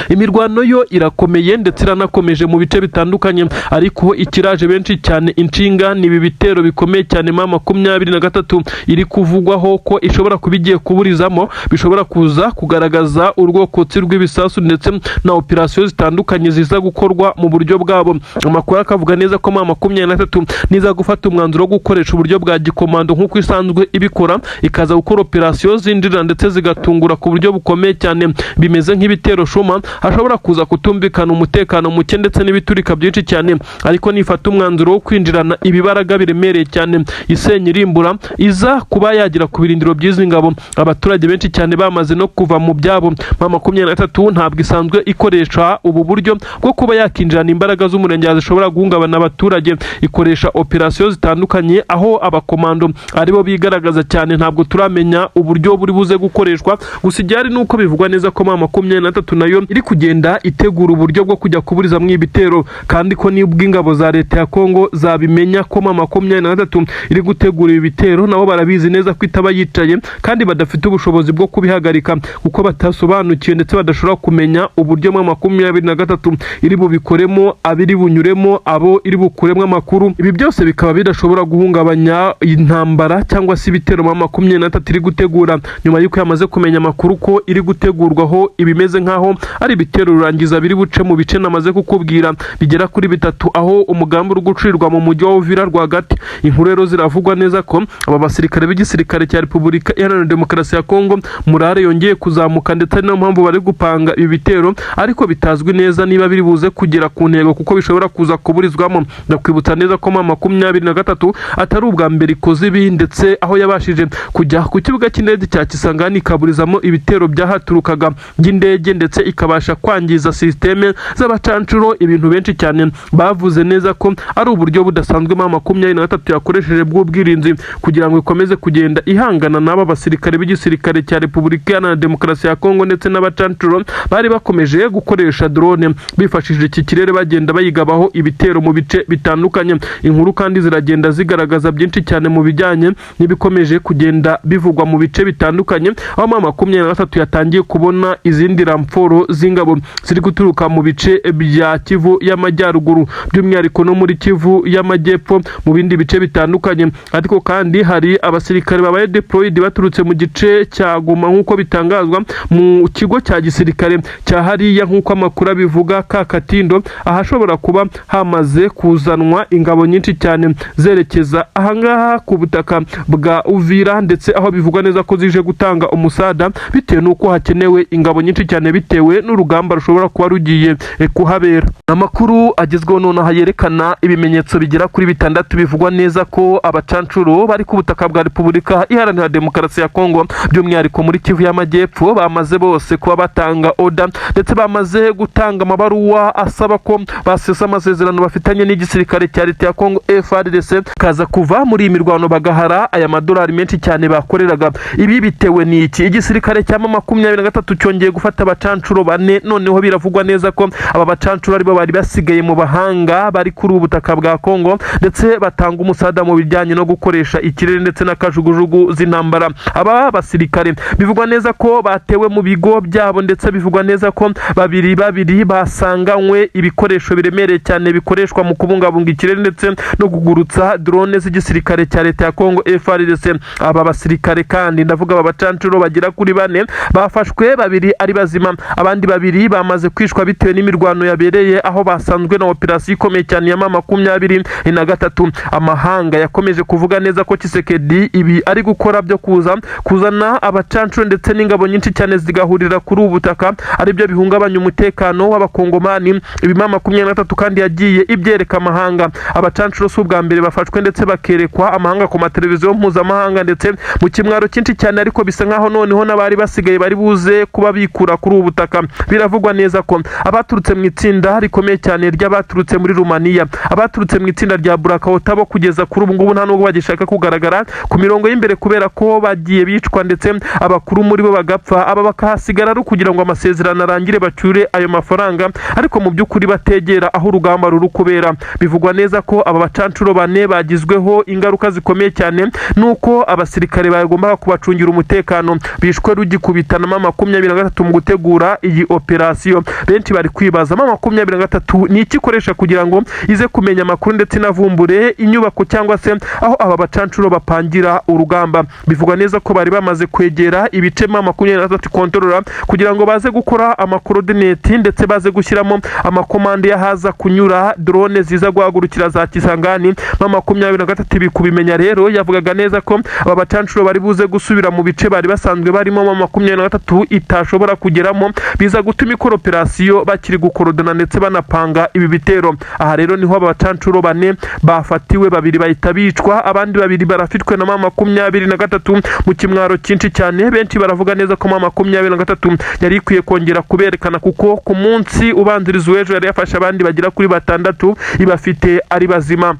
Imirwano yo irakomeye ndetse iranakomeje mu bice bitandukanye, ariko ikiraje benshi cyane inshinga ni ibi bitero bikomeye cyane M23 iri kuvugwaho ko ishobora kuba igiye kuburizamo, bishobora kuza kugaragaza urwokotsi rw'ibisasu ndetse na operasiyo zitandukanye ziza gukorwa mu buryo bwabo. Amakuru akavuga neza ko M23 niza gufata umwanzuro wo gukoresha uburyo bwa gikomando nk'uko isanzwe ibikora, ikaza gukora operasiyo zinjira ndetse zigatungura ku buryo bukomeye cyane, bimeze nk'ibitero shuma, hashobora kuza kutumvikana umutekano muke ndetse n'ibiturika byinshi cyane. Ariko nifata umwanzuro wo kwinjirana ibibaraga biremereye cyane, isenya irimbura, iza kuba yagera ku birindiro by'izi ngabo abaturage benshi cyane bamaze no kuva mu byabo. M23 ntabwo isanzwe ikoresha ubu buryo bwo kuba yakinjirana imbaraga z'umurenge zishobora guhungabana abaturage. Ikoresha operasiyo zitandukanye aho abakomando aribo bigaragaza cyane. Ntabwo turamenya uburyo buri buze gukoreshwa, gusa igihari ni uko bivugwa neza ko M23 nayo iri kugenda itegura uburyo bwo kujya kuburizamo ibitero, kandi ko nibwo ingabo za leta ya Kongo zabimenya ko M23 iri gutegura ibi bitero, nabo barabizi neza ko itaba yicaye kandi badafite ubushobozi bwo kubihagarika, kuko batasobanukiwe ndetse badashobora kumenya uburyo M23 iri bubikoremo, abiri bunyuremo, abo iri bukuremo amakuru. Ibi byose bikaba bidashobora guhungabanya intambara cyangwa se ibitero M23 iri gutegura, nyuma y'uko yamaze kumenya amakuru ko iri gutegurwaho ibimeze nk'aho ari ibitero rurangiza biri buce mu bice namaze kukubwira bigera kuri bitatu, aho umugambi uri gucirwa mu mujyi wa Uvira rwagati. Inkuru rero ziravugwa neza ko aba basirikare b'igisirikare cya Repubulika Iharanira Demokarasi ya Kongo murare yongeye kuzamuka, ndetse ari nayo mpamvu bari gupanga ibi bitero, ariko bitazwi neza niba biri buze kugera ku ntego, kuko bishobora kuza kuburizwamo. Ndakwibutsa neza ko M23 atari ubwa mbere ikoze ibi, ndetse aho yabashije kujya ku kibuga cy'indege cya Kisangani ikaburizamo ibitero byahaturukaga by'indege, ndetse ikabasha kwangiza sisiteme z'abacancuro, ibintu benshi cyane bavuze neza ko ari uburyo budasanzwe M23 yakoresheje bw'ubwirinzi kugira ngo ikomeze kugenda ihangana n'aba basirikare b'igisirikare cya Repubulika Iharanira Demokarasi ya Kongo ndetse n'abacancuro bari bakomeje gukoresha drone bifashishije iki kirere, bagenda bayigabaho ibitero mu bice bitandukanye. Inkuru kandi ziragenda zigaragaza byinshi cyane mu bijyanye n'ibikomeje kugenda bivugwa mu bice bitandukanye, aho M23 yatangiye kubona izindi ramforo. by'umwihariko z'ingabo ziri guturuka mu bice bya Kivu y'Amajyaruguru, by'umwihariko no muri Kivu y'Amajyepfo, mu bindi bice bitandukanye. Ariko kandi hari abasirikare babaye deployed baturutse mu gice cya Goma, nk'uko bitangazwa mu kigo cya gisirikare cya hariya, nk'uko amakuru abivuga, Kakatindo, ahashobora kuba hamaze kuzanwa ingabo nyinshi cyane zerekeza ahangaha ku butaka bwa Uvira, ndetse aho bivugwa neza ko zije gutanga umusada bitewe n'uko hakenewe ingabo nyinshi cyane, bitewe n'urugamba rushobora kuba rugiye kuhabera. Amakuru agezweho nonaha yerekana ibimenyetso bigera kuri bitandatu bivugwa neza ko abacancuro bari ku butaka bwa Repubulika Iharanira Demokarasi ya Kongo, by'umwihariko muri Kivu y'Amajyepfo, bamaze bose kuba batanga order, ndetse bamaze gutanga amabaruwa asaba ko basesa amasezerano bafitanye n'igisirikare cya leta ya Kongo FARDC, kaza kuva muri iyi mirwano bagahara aya madolari menshi cyane bakoreraga. Ibi bitewe n'iki? Igisirikare cya M23 cyongeye gufata abacancuro bane. Noneho biravugwa neza ko aba bacancuro aribo bari basigaye mu bahanga bari kuri ubu butaka bwa Kongo, ndetse batanga umusada mu bijyanye no gukoresha ikirere ndetse n'akajugujugu z'intambara. Aba basirikare bivugwa neza ko batewe mu bigo byabo, ndetse bivugwa neza ko babiri babiri basanganywe ibikoresho biremereye cyane bikoreshwa mu kubungabunga ikirere ndetse no kugurutsa drone z'igisirikare cya leta ya Kongo FARDC. Aba basirikare kandi, ndavuga aba bacancuro bagera kuri bane, bafashwe babiri ari bazima, abandi babiri bamaze kwishwa bitewe n'imirwano yabereye aho basanzwe na operasiyo ikomeye cyane ya M23. Amahanga yakomeje kuvuga neza ko Tshisekedi ibi ari gukora byo kuza kuzana abacancuro ndetse n'ingabo nyinshi cyane zigahurira kuri ubu butaka aribyo bihungabanya umutekano w'Abakongomani. Ibi M23 kandi yagiye ibyereka amahanga. Abacancuro si ubwa mbere bafashwe ndetse bakerekwa amahanga ku mateleviziyo mpuzamahanga, ndetse mu kimwaro cyinshi cyane, ariko bisa nkaho noneho n'abari basigaye bari buze kuba bikura kuri ubu butaka. Biravugwa neza ko abaturutse mu itsinda rikomeye cyane ry'abaturutse muri Rumaniya, abaturutse mu itsinda rya Burakaota, bo kugeza kuri ubu ngubu nta nubwo bagishaka kugaragara ku mirongo y'imbere, kubera ko bagiye bicwa ndetse abakuru muri bo bagapfa, aba bakahasigara ari ukugira ngo amasezerano arangire bacyure ayo mafaranga, ariko mu by'ukuri bategera aho urugamba ruri kubera. Bivugwa neza ko aba bacancuro bane bagizweho ingaruka zikomeye cyane nuko abasirikare bagombaga kubacungira umutekano bishwe rugikubita na M23 mu gutegura iyi operasiyo. Benshi bari kwibaza, M23 ni iki ikoresha kugira ngo ize kumenya amakuru ndetse inavumbure inyubako cyangwa se aho aba bacancuro bapangira urugamba? Bivugwa neza ko bari bamaze kwegera ibice M23 kontorora kugira ngo baze gukora amacoordinates, ndetse baze gushyiramo amakomande y'ahaza kunyura drone ziza guhagurukira za Kisangani. M23 ibi kubimenya rero yavugaga neza ko aba bacancuro bari buze gusubira mu bice bari basanzwe barimo M23 itashobora kugeramo, biza gutuma ikora operasiyo bakiri gukorodona ndetse banapanga ibi bitero. Aha rero niho aba bacancuro bane bafatiwe, babiri bahita bicwa, abandi babiri barafitwe na M23 mu kimwaro cyinshi cyane. Benshi baravuga neza ko M23 yari ikwiye kongera kuberekana, kuko ku munsi ubanziriza uw'ejo yari yafashe abandi bagera kuri batandatu ibafite ari bazima.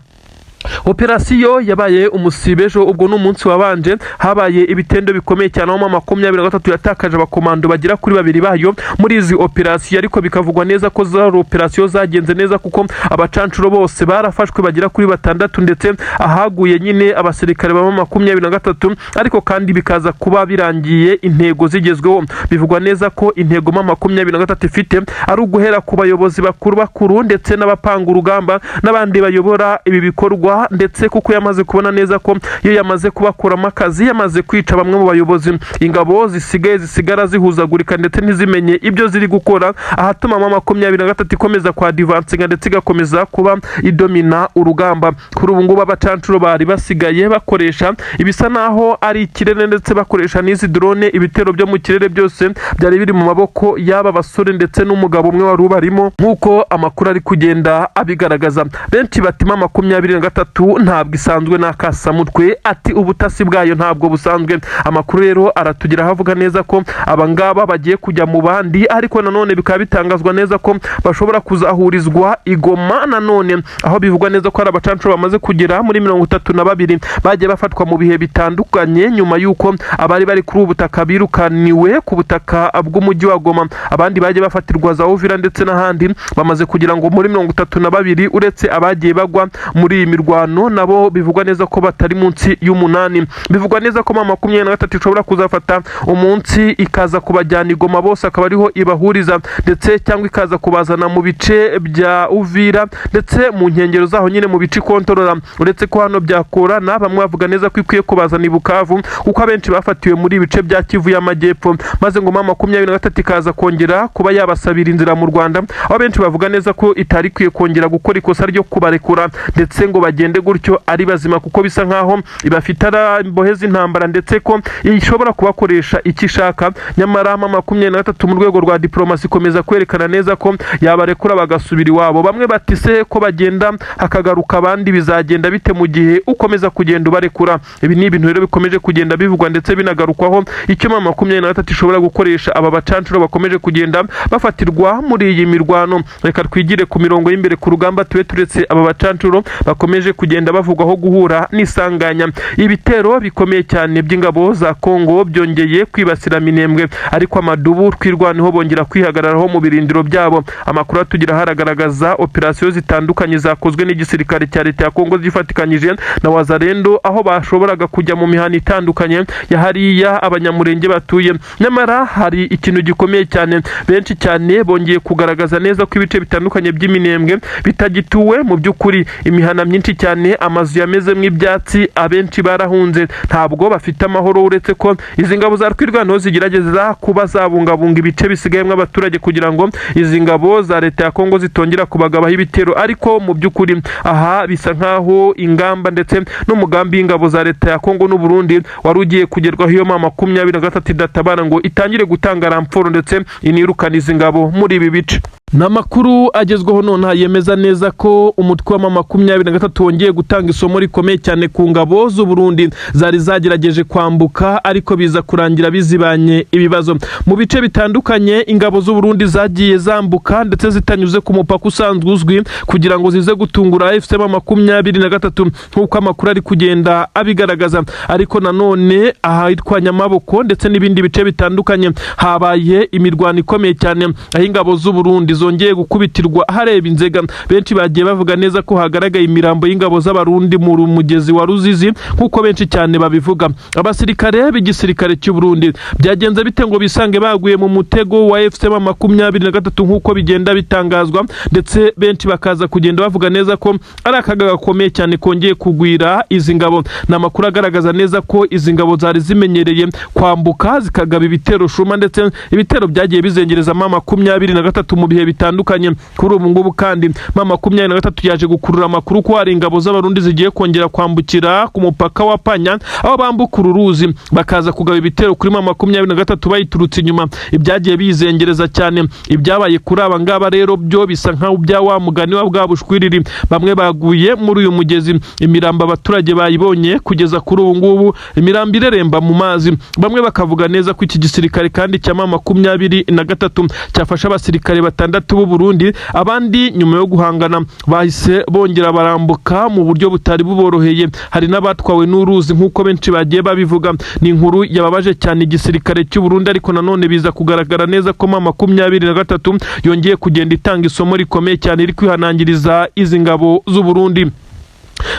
Operasiyo yabaye umusibe ejo, ubwo ni umunsi wabanje, habaye ibitendo bikomeye cyane aho M23 yatakaje abakomando bagera kuri babiri bayo muri izi operasiyo, ariko bikavugwa neza ko zari operasiyo zagenze neza, kuko abacancuro bose barafashwe bagera kuri batandatu, ndetse ahaguye nyine abasirikare ba M23, ariko kandi bikaza kuba birangiye intego zigezweho. Bivugwa neza ko intego M23 ifite ari uguhera ku bayobozi bakuru bakuru ndetse n'abapanga urugamba n'abandi bayobora ibi bikorwa, ndetse kuko yamaze kubona neza ko iyo yamaze kubakuramo akazi, yamaze kwica bamwe mu bayobozi, ingabo zisigaye zisigara zihuzagurika ndetse ntizimenye ibyo ziri gukora, ahatuma M23 ikomeza kwa advancinga ndetse igakomeza kuba idomina urugamba. Kuri ubu ngubu abacancuro bari basigaye bakoresha ibisa naho ari ikirere, ndetse bakoresha n'izi drone. Ibitero byo mu kirere byose byari biri mu maboko y'aba basore ndetse n'umugabo umwe wari ubarimo, nk'uko amakuru ari kugenda abigaragaza. Benshi bati M23 ntabwo isanzwe n'akasamutwe, ati ubutasi bwayo ntabwo busanzwe. Amakuru rero aratugeraho avuga neza ko abangaba bagiye kujya mu bandi, ariko nanone bikaba bitangazwa neza ko bashobora kuzahurizwa i Goma nanone, aho bivugwa neza ko hari abacancuro bamaze kugera muri 32 bagiye bafatwa mu bihe bitandukanye nyuma y'uko abari bari kuri ubu butaka birukaniwe ku butaka bw'umujyi wa Goma. Abandi bagiye bafatirwa za Uvira ndetse n'ahandi, bamaze kugira ngo muri 32, uretse abagiye bagwa muri iyi mirwano. mirwano nabo bivugwa neza ko batari munsi y'umunani. Bivugwa neza ko M23 ishobora kuzafata umunsi ikaza kubajyana i Goma bose, akaba ariho ibahuriza, ndetse cyangwa ikaza kubazana mu bice bya Uvira ndetse mu nkengero zaho nyine mu bice ikontorora. Uretse ko hano byakorana, bamwe bavuga neza ko ikwiye kubazana i Bukavu, kuko abenshi bafatiwe muri ibice bya Kivu y'Amajyepfo, maze ngo M23 ikaza kongera kuba yabasabira inzira mu Rwanda, aho benshi bavuga neza ko itari ikwiye kongera gukora ikosa ryo kubarekura ndetse ngo bagende gutyo ari bazima, kuko bisa nkaho ibafite ari imbohe z'intambara, ndetse ko ishobora kubakoresha icyo ishaka. Nyamara M23 mu rwego rwa diplomasi ikomeza kwerekana neza ko yabarekura bagasubira iwabo. Bamwe bati: "Se ko bagenda hakagaruka abandi, bizagenda bite mu gihe ukomeza kugenda ubarekura?" Ibi ni ibintu rero bikomeje kugenda bivugwa ndetse binagarukwaho, icyo M23 ishobora gukoresha aba bacancuro bakomeje kugenda bafatirwa muri iyi mirwano. Reka twigire ku mirongo y'imbere ku rugamba, tube turetse aba bacancuro bakomeje kugenda bavugwaho guhura n'isanganya. Ibitero bikomeye cyane by'ingabo za Kongo byongeye kwibasira Minembwe, ariko amadubu Twirwaneho bongera kwihagararaho mu birindiro byabo. Amakuru atugira haragaragaza operasiyo zitandukanye zakozwe n'igisirikare cya leta ya Kongo zifatikanyije na Wazalendo, aho bashoboraga kujya mu mihanda itandukanye ya hariya Abanyamurenge batuye. Nyamara hari ikintu gikomeye cyane, benshi cyane bongeye kugaragaza neza ko ibice bitandukanye by'Iminembwe bitagituwe mu by'ukuri. Imihana myinshi cyane, amazu yamezemo ibyatsi, abenshi barahunze, ntabwo bafite amahoro, uretse ko izi ngabo za Twirwaneho zigerageza kuba zabungabunga ibice bisigayemo abaturage kugira ngo izi ngabo za leta ya Kongo zitongera kubagabaho ibitero. Ariko mu by'ukuri aha bisa nkaho ingamba ndetse n'umugambi w'ingabo za leta ya Kongo n'u Burundi wari ugiye kugerwaho iyo M23 idatabara ngo itangire gutanga renfort ndetse inirukana izi ngabo muri ibi bice. Ni amakuru agezweho nonaha yemeza neza ko umutwe wa M23 wongeye gutanga isomo rikomeye cyane ku ngabo z'u Burundi zari zagerageje kwambuka, ariko biza kurangira bizibanye ibibazo. Mu bice bitandukanye ingabo z'u Burundi zagiye zambuka ndetse zitanyuze ku mupaka usanzwe uzwi kugira ngo zize gutungura AFC M23, nk'uko amakuru ari kugenda abigaragaza. Ariko nanone ahitwa Nyamaboko ndetse n'ibindi bice bitandukanye habaye imirwano ikomeye cyane, aho ingabo z'u Burundi zongeye gukubitirwa hareba inzega. Benshi bagiye bavuga neza ko hagaragaye imirambo y'ingabo z'Abarundi mu mugezi wa Ruzizi, nk'uko benshi cyane babivuga. Abasirikare b'igisirikare cy'u Burundi byagenze bite ngo bisange baguye mu mutego wa AFC M23, nk'uko bigenda bitangazwa, ndetse benshi bakaza kugenda bavuga neza ko ari akaga gakomeye cyane kongeye kugwira izi ngabo? Ni amakuru agaragaza neza ko izi ngabo zari zimenyereye kwambuka zikagaba ibitero shuma, ndetse ibitero byagiye bizengereza M23 mu bihe bitandukanye. Kuri ubu ngubu kandi M23 yaje gukurura amakuru ko hari ingabo z'Abarundi zigiye kongera kwambukira ku mupaka wa Panya, aho bambuka uru ruzi bakaza kugaba ibitero kuri M23 bayiturutse inyuma, ibyagiye bizengereza cyane. Ibyabaye kuri aba ngaba rero byo bisa nkaho bya wa mugani wa bwa bushwiriri, bamwe baguye muri uyu mugezi, imirambo abaturage bayibonye. Kugeza kuri ubu ngubu imirambo ireremba mu mazi. Bamwe bakavuga neza ko iki gisirikare kandi cya M23 cyafashe abasirikare batandatu b'u Burundi. Abandi nyuma yo guhangana bahise bongera barambuka mu buryo butari buboroheye, hari n'abatwawe n'uruzi nk'uko benshi bagiye babivuga. Ni inkuru yababaje cyane igisirikare cy'u Burundi, ariko nanone biza kugaragara neza ko M23 yongeye kugenda itanga isomo rikomeye cyane iri kwihanangiriza izi ngabo z'u Burundi.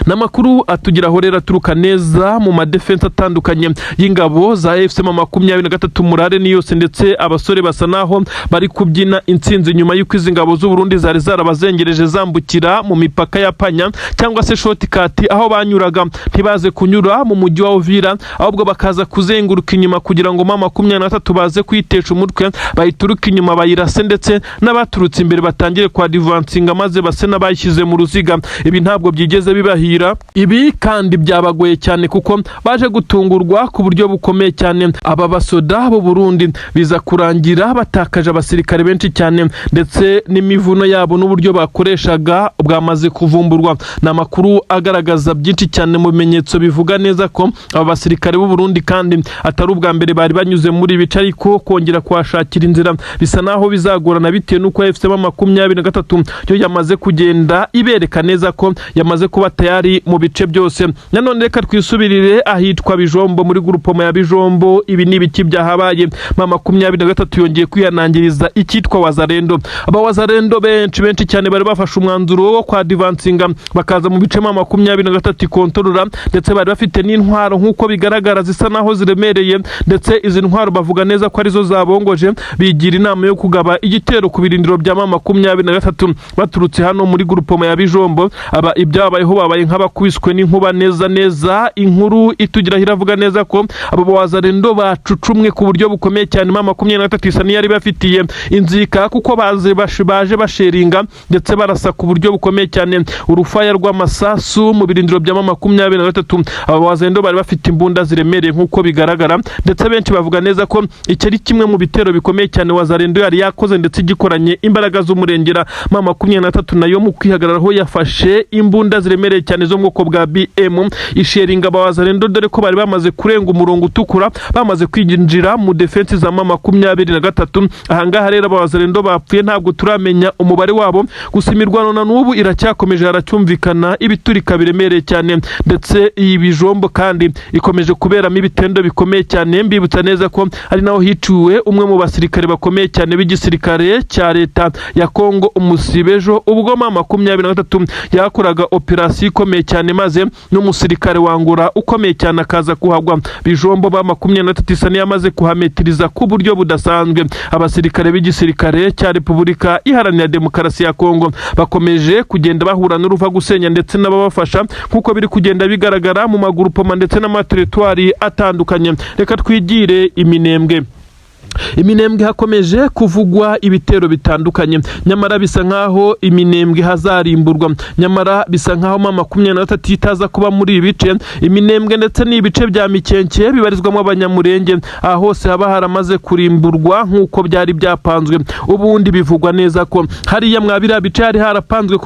N'amakuru atugeraho rero aturuka neza mu madefense atandukanye y'ingabo za AFC M23, murare ni yose, ndetse abasore basa naho bari kubyina intsinzi nyuma y'uko izi ngabo z'u Burundi zari zarabazengereje zambukira mu mipaka ya Panya cyangwa se shortcut, aho banyuraga ntibaze kunyura mu mujyi wa Uvira, ahubwo bakaza kuzenguruka inyuma kugira ngo M23 baze kwitesha umutwe, bayituruke inyuma bayirase, ndetse n'abaturutse imbere batangire kwa advancinga maze base n'abayishyize mu ruziga. Ibi ntabwo byigeze bibahira, ibi kandi byabagoye cyane kuko baje gutungurwa ku buryo bukomeye cyane. Aba basoda b'u Burundi biza kurangira batakaje abasirikare benshi cyane, ndetse n'imivuno yabo n'uburyo bakoreshaga bwamaze kuvumburwa. Ni amakuru agaragaza byinshi cyane mu bimenyetso bivuga neza ko aba basirikare b'u Burundi kandi atari ubwa mbere bari banyuze muri bice, ariko kongera kuhashakira inzira bisa naho bizagorana, bitewe n'uko AFC M23 yo yamaze kugenda ibereka neza ko yamaze kubatera. Tayari mu bice byose. Nanone reka twisubirire ahitwa Bijombo, muri groupement ya Bijombo. Ibi ni ibiki byahabaye? M23 yongeye kwihanangiriza icyitwa Wazalendo. Aba Wazalendo benshi benshi cyane bari bafashe umwanzuro wo kwadvancinga bakaza mu bice M23 ikontorora, ndetse bari bafite n'intwaro nk'uko bigaragara zisa naho ziremereye, ndetse izi ntwaro bavuga neza ko arizo zabongoje bigira inama yo kugaba igitero ku birindiro bya M23 baturutse hano muri groupement ya Bijombo. Aba ibyabayeho, babaye nk'abakubiswe n'inkuba neza neza. Inkuru itugiraho iravuga neza ko abo Wazalendo bacucumwe ku buryo bukomeye cyane. M23 isa n'iyari bafitiye inzika, kuko baje bashellinga ndetse barasa ku buryo bukomeye cyane, urufaya rw'amasasu mu birindiro bya M23. Aba Wazalendo bari bafite imbunda ziremereye nk'uko bigaragara, ndetse benshi bavuga neza ko iki ari kimwe mu bitero bikomeye cyane Wazalendo yari yakoze, ndetse gikoranye imbaraga z'umurengera. M23 nayo mu kwihagararaho yafashe imbunda ziremereye cyane zo mu bwoko bwa BM, ishellinga aba Wazalendo, dore ko bari bamaze kurenga umurongo utukura, bamaze kwinjira mu défense za M23. Ahangaha rero aba Wazalendo bapfuye ntabwo turamenya umubare wabo, gusa imirwano na n'ubu iracyakomeje, haracyumvikana ibiturika biremereye cyane, ndetse iyi Bijombo kandi ikomeje kuberamo ibitendo bikomeye cyane. Mbibutsa neza ko ari naho hiciwe umwe mu basirikare bakomeye cyane b'igisirikare cya leta ya Kongo umusibejo, ubwo M23 yakoraga operasiyo ikomeye cyane, maze n'umusirikare wangura ukomeye cyane akaza kuhagwa. Bijombo M23 isa n'iyamaze kuhametiriza ku buryo budasanzwe. Abasirikare b'igisirikare cya Repubulika Iharanira Demokarasi ya Kongo bakomeje kugenda bahura n'uruva gusenya ndetse n'ababafasha, nk'uko biri kugenda bigaragara mu magroupements ndetse n'amateritwari atandukanye. Reka twigire Iminembwe. Iminembwe hakomeje kuvugwa ibitero bitandukanye, nyamara bisa nkaho Iminembwe hazarimburwa. Nyamara bisa nkaho M23 itaza kuba muri ibi bice, Iminembwe ndetse n'ibice bya Mikenke bibarizwamo Abanyamurenge, aha hose haba haramaze kurimburwa nk'uko byari byapanzwe ubundi. Bivugwa neza ko hariya mwa biriya bice hari harapanzwe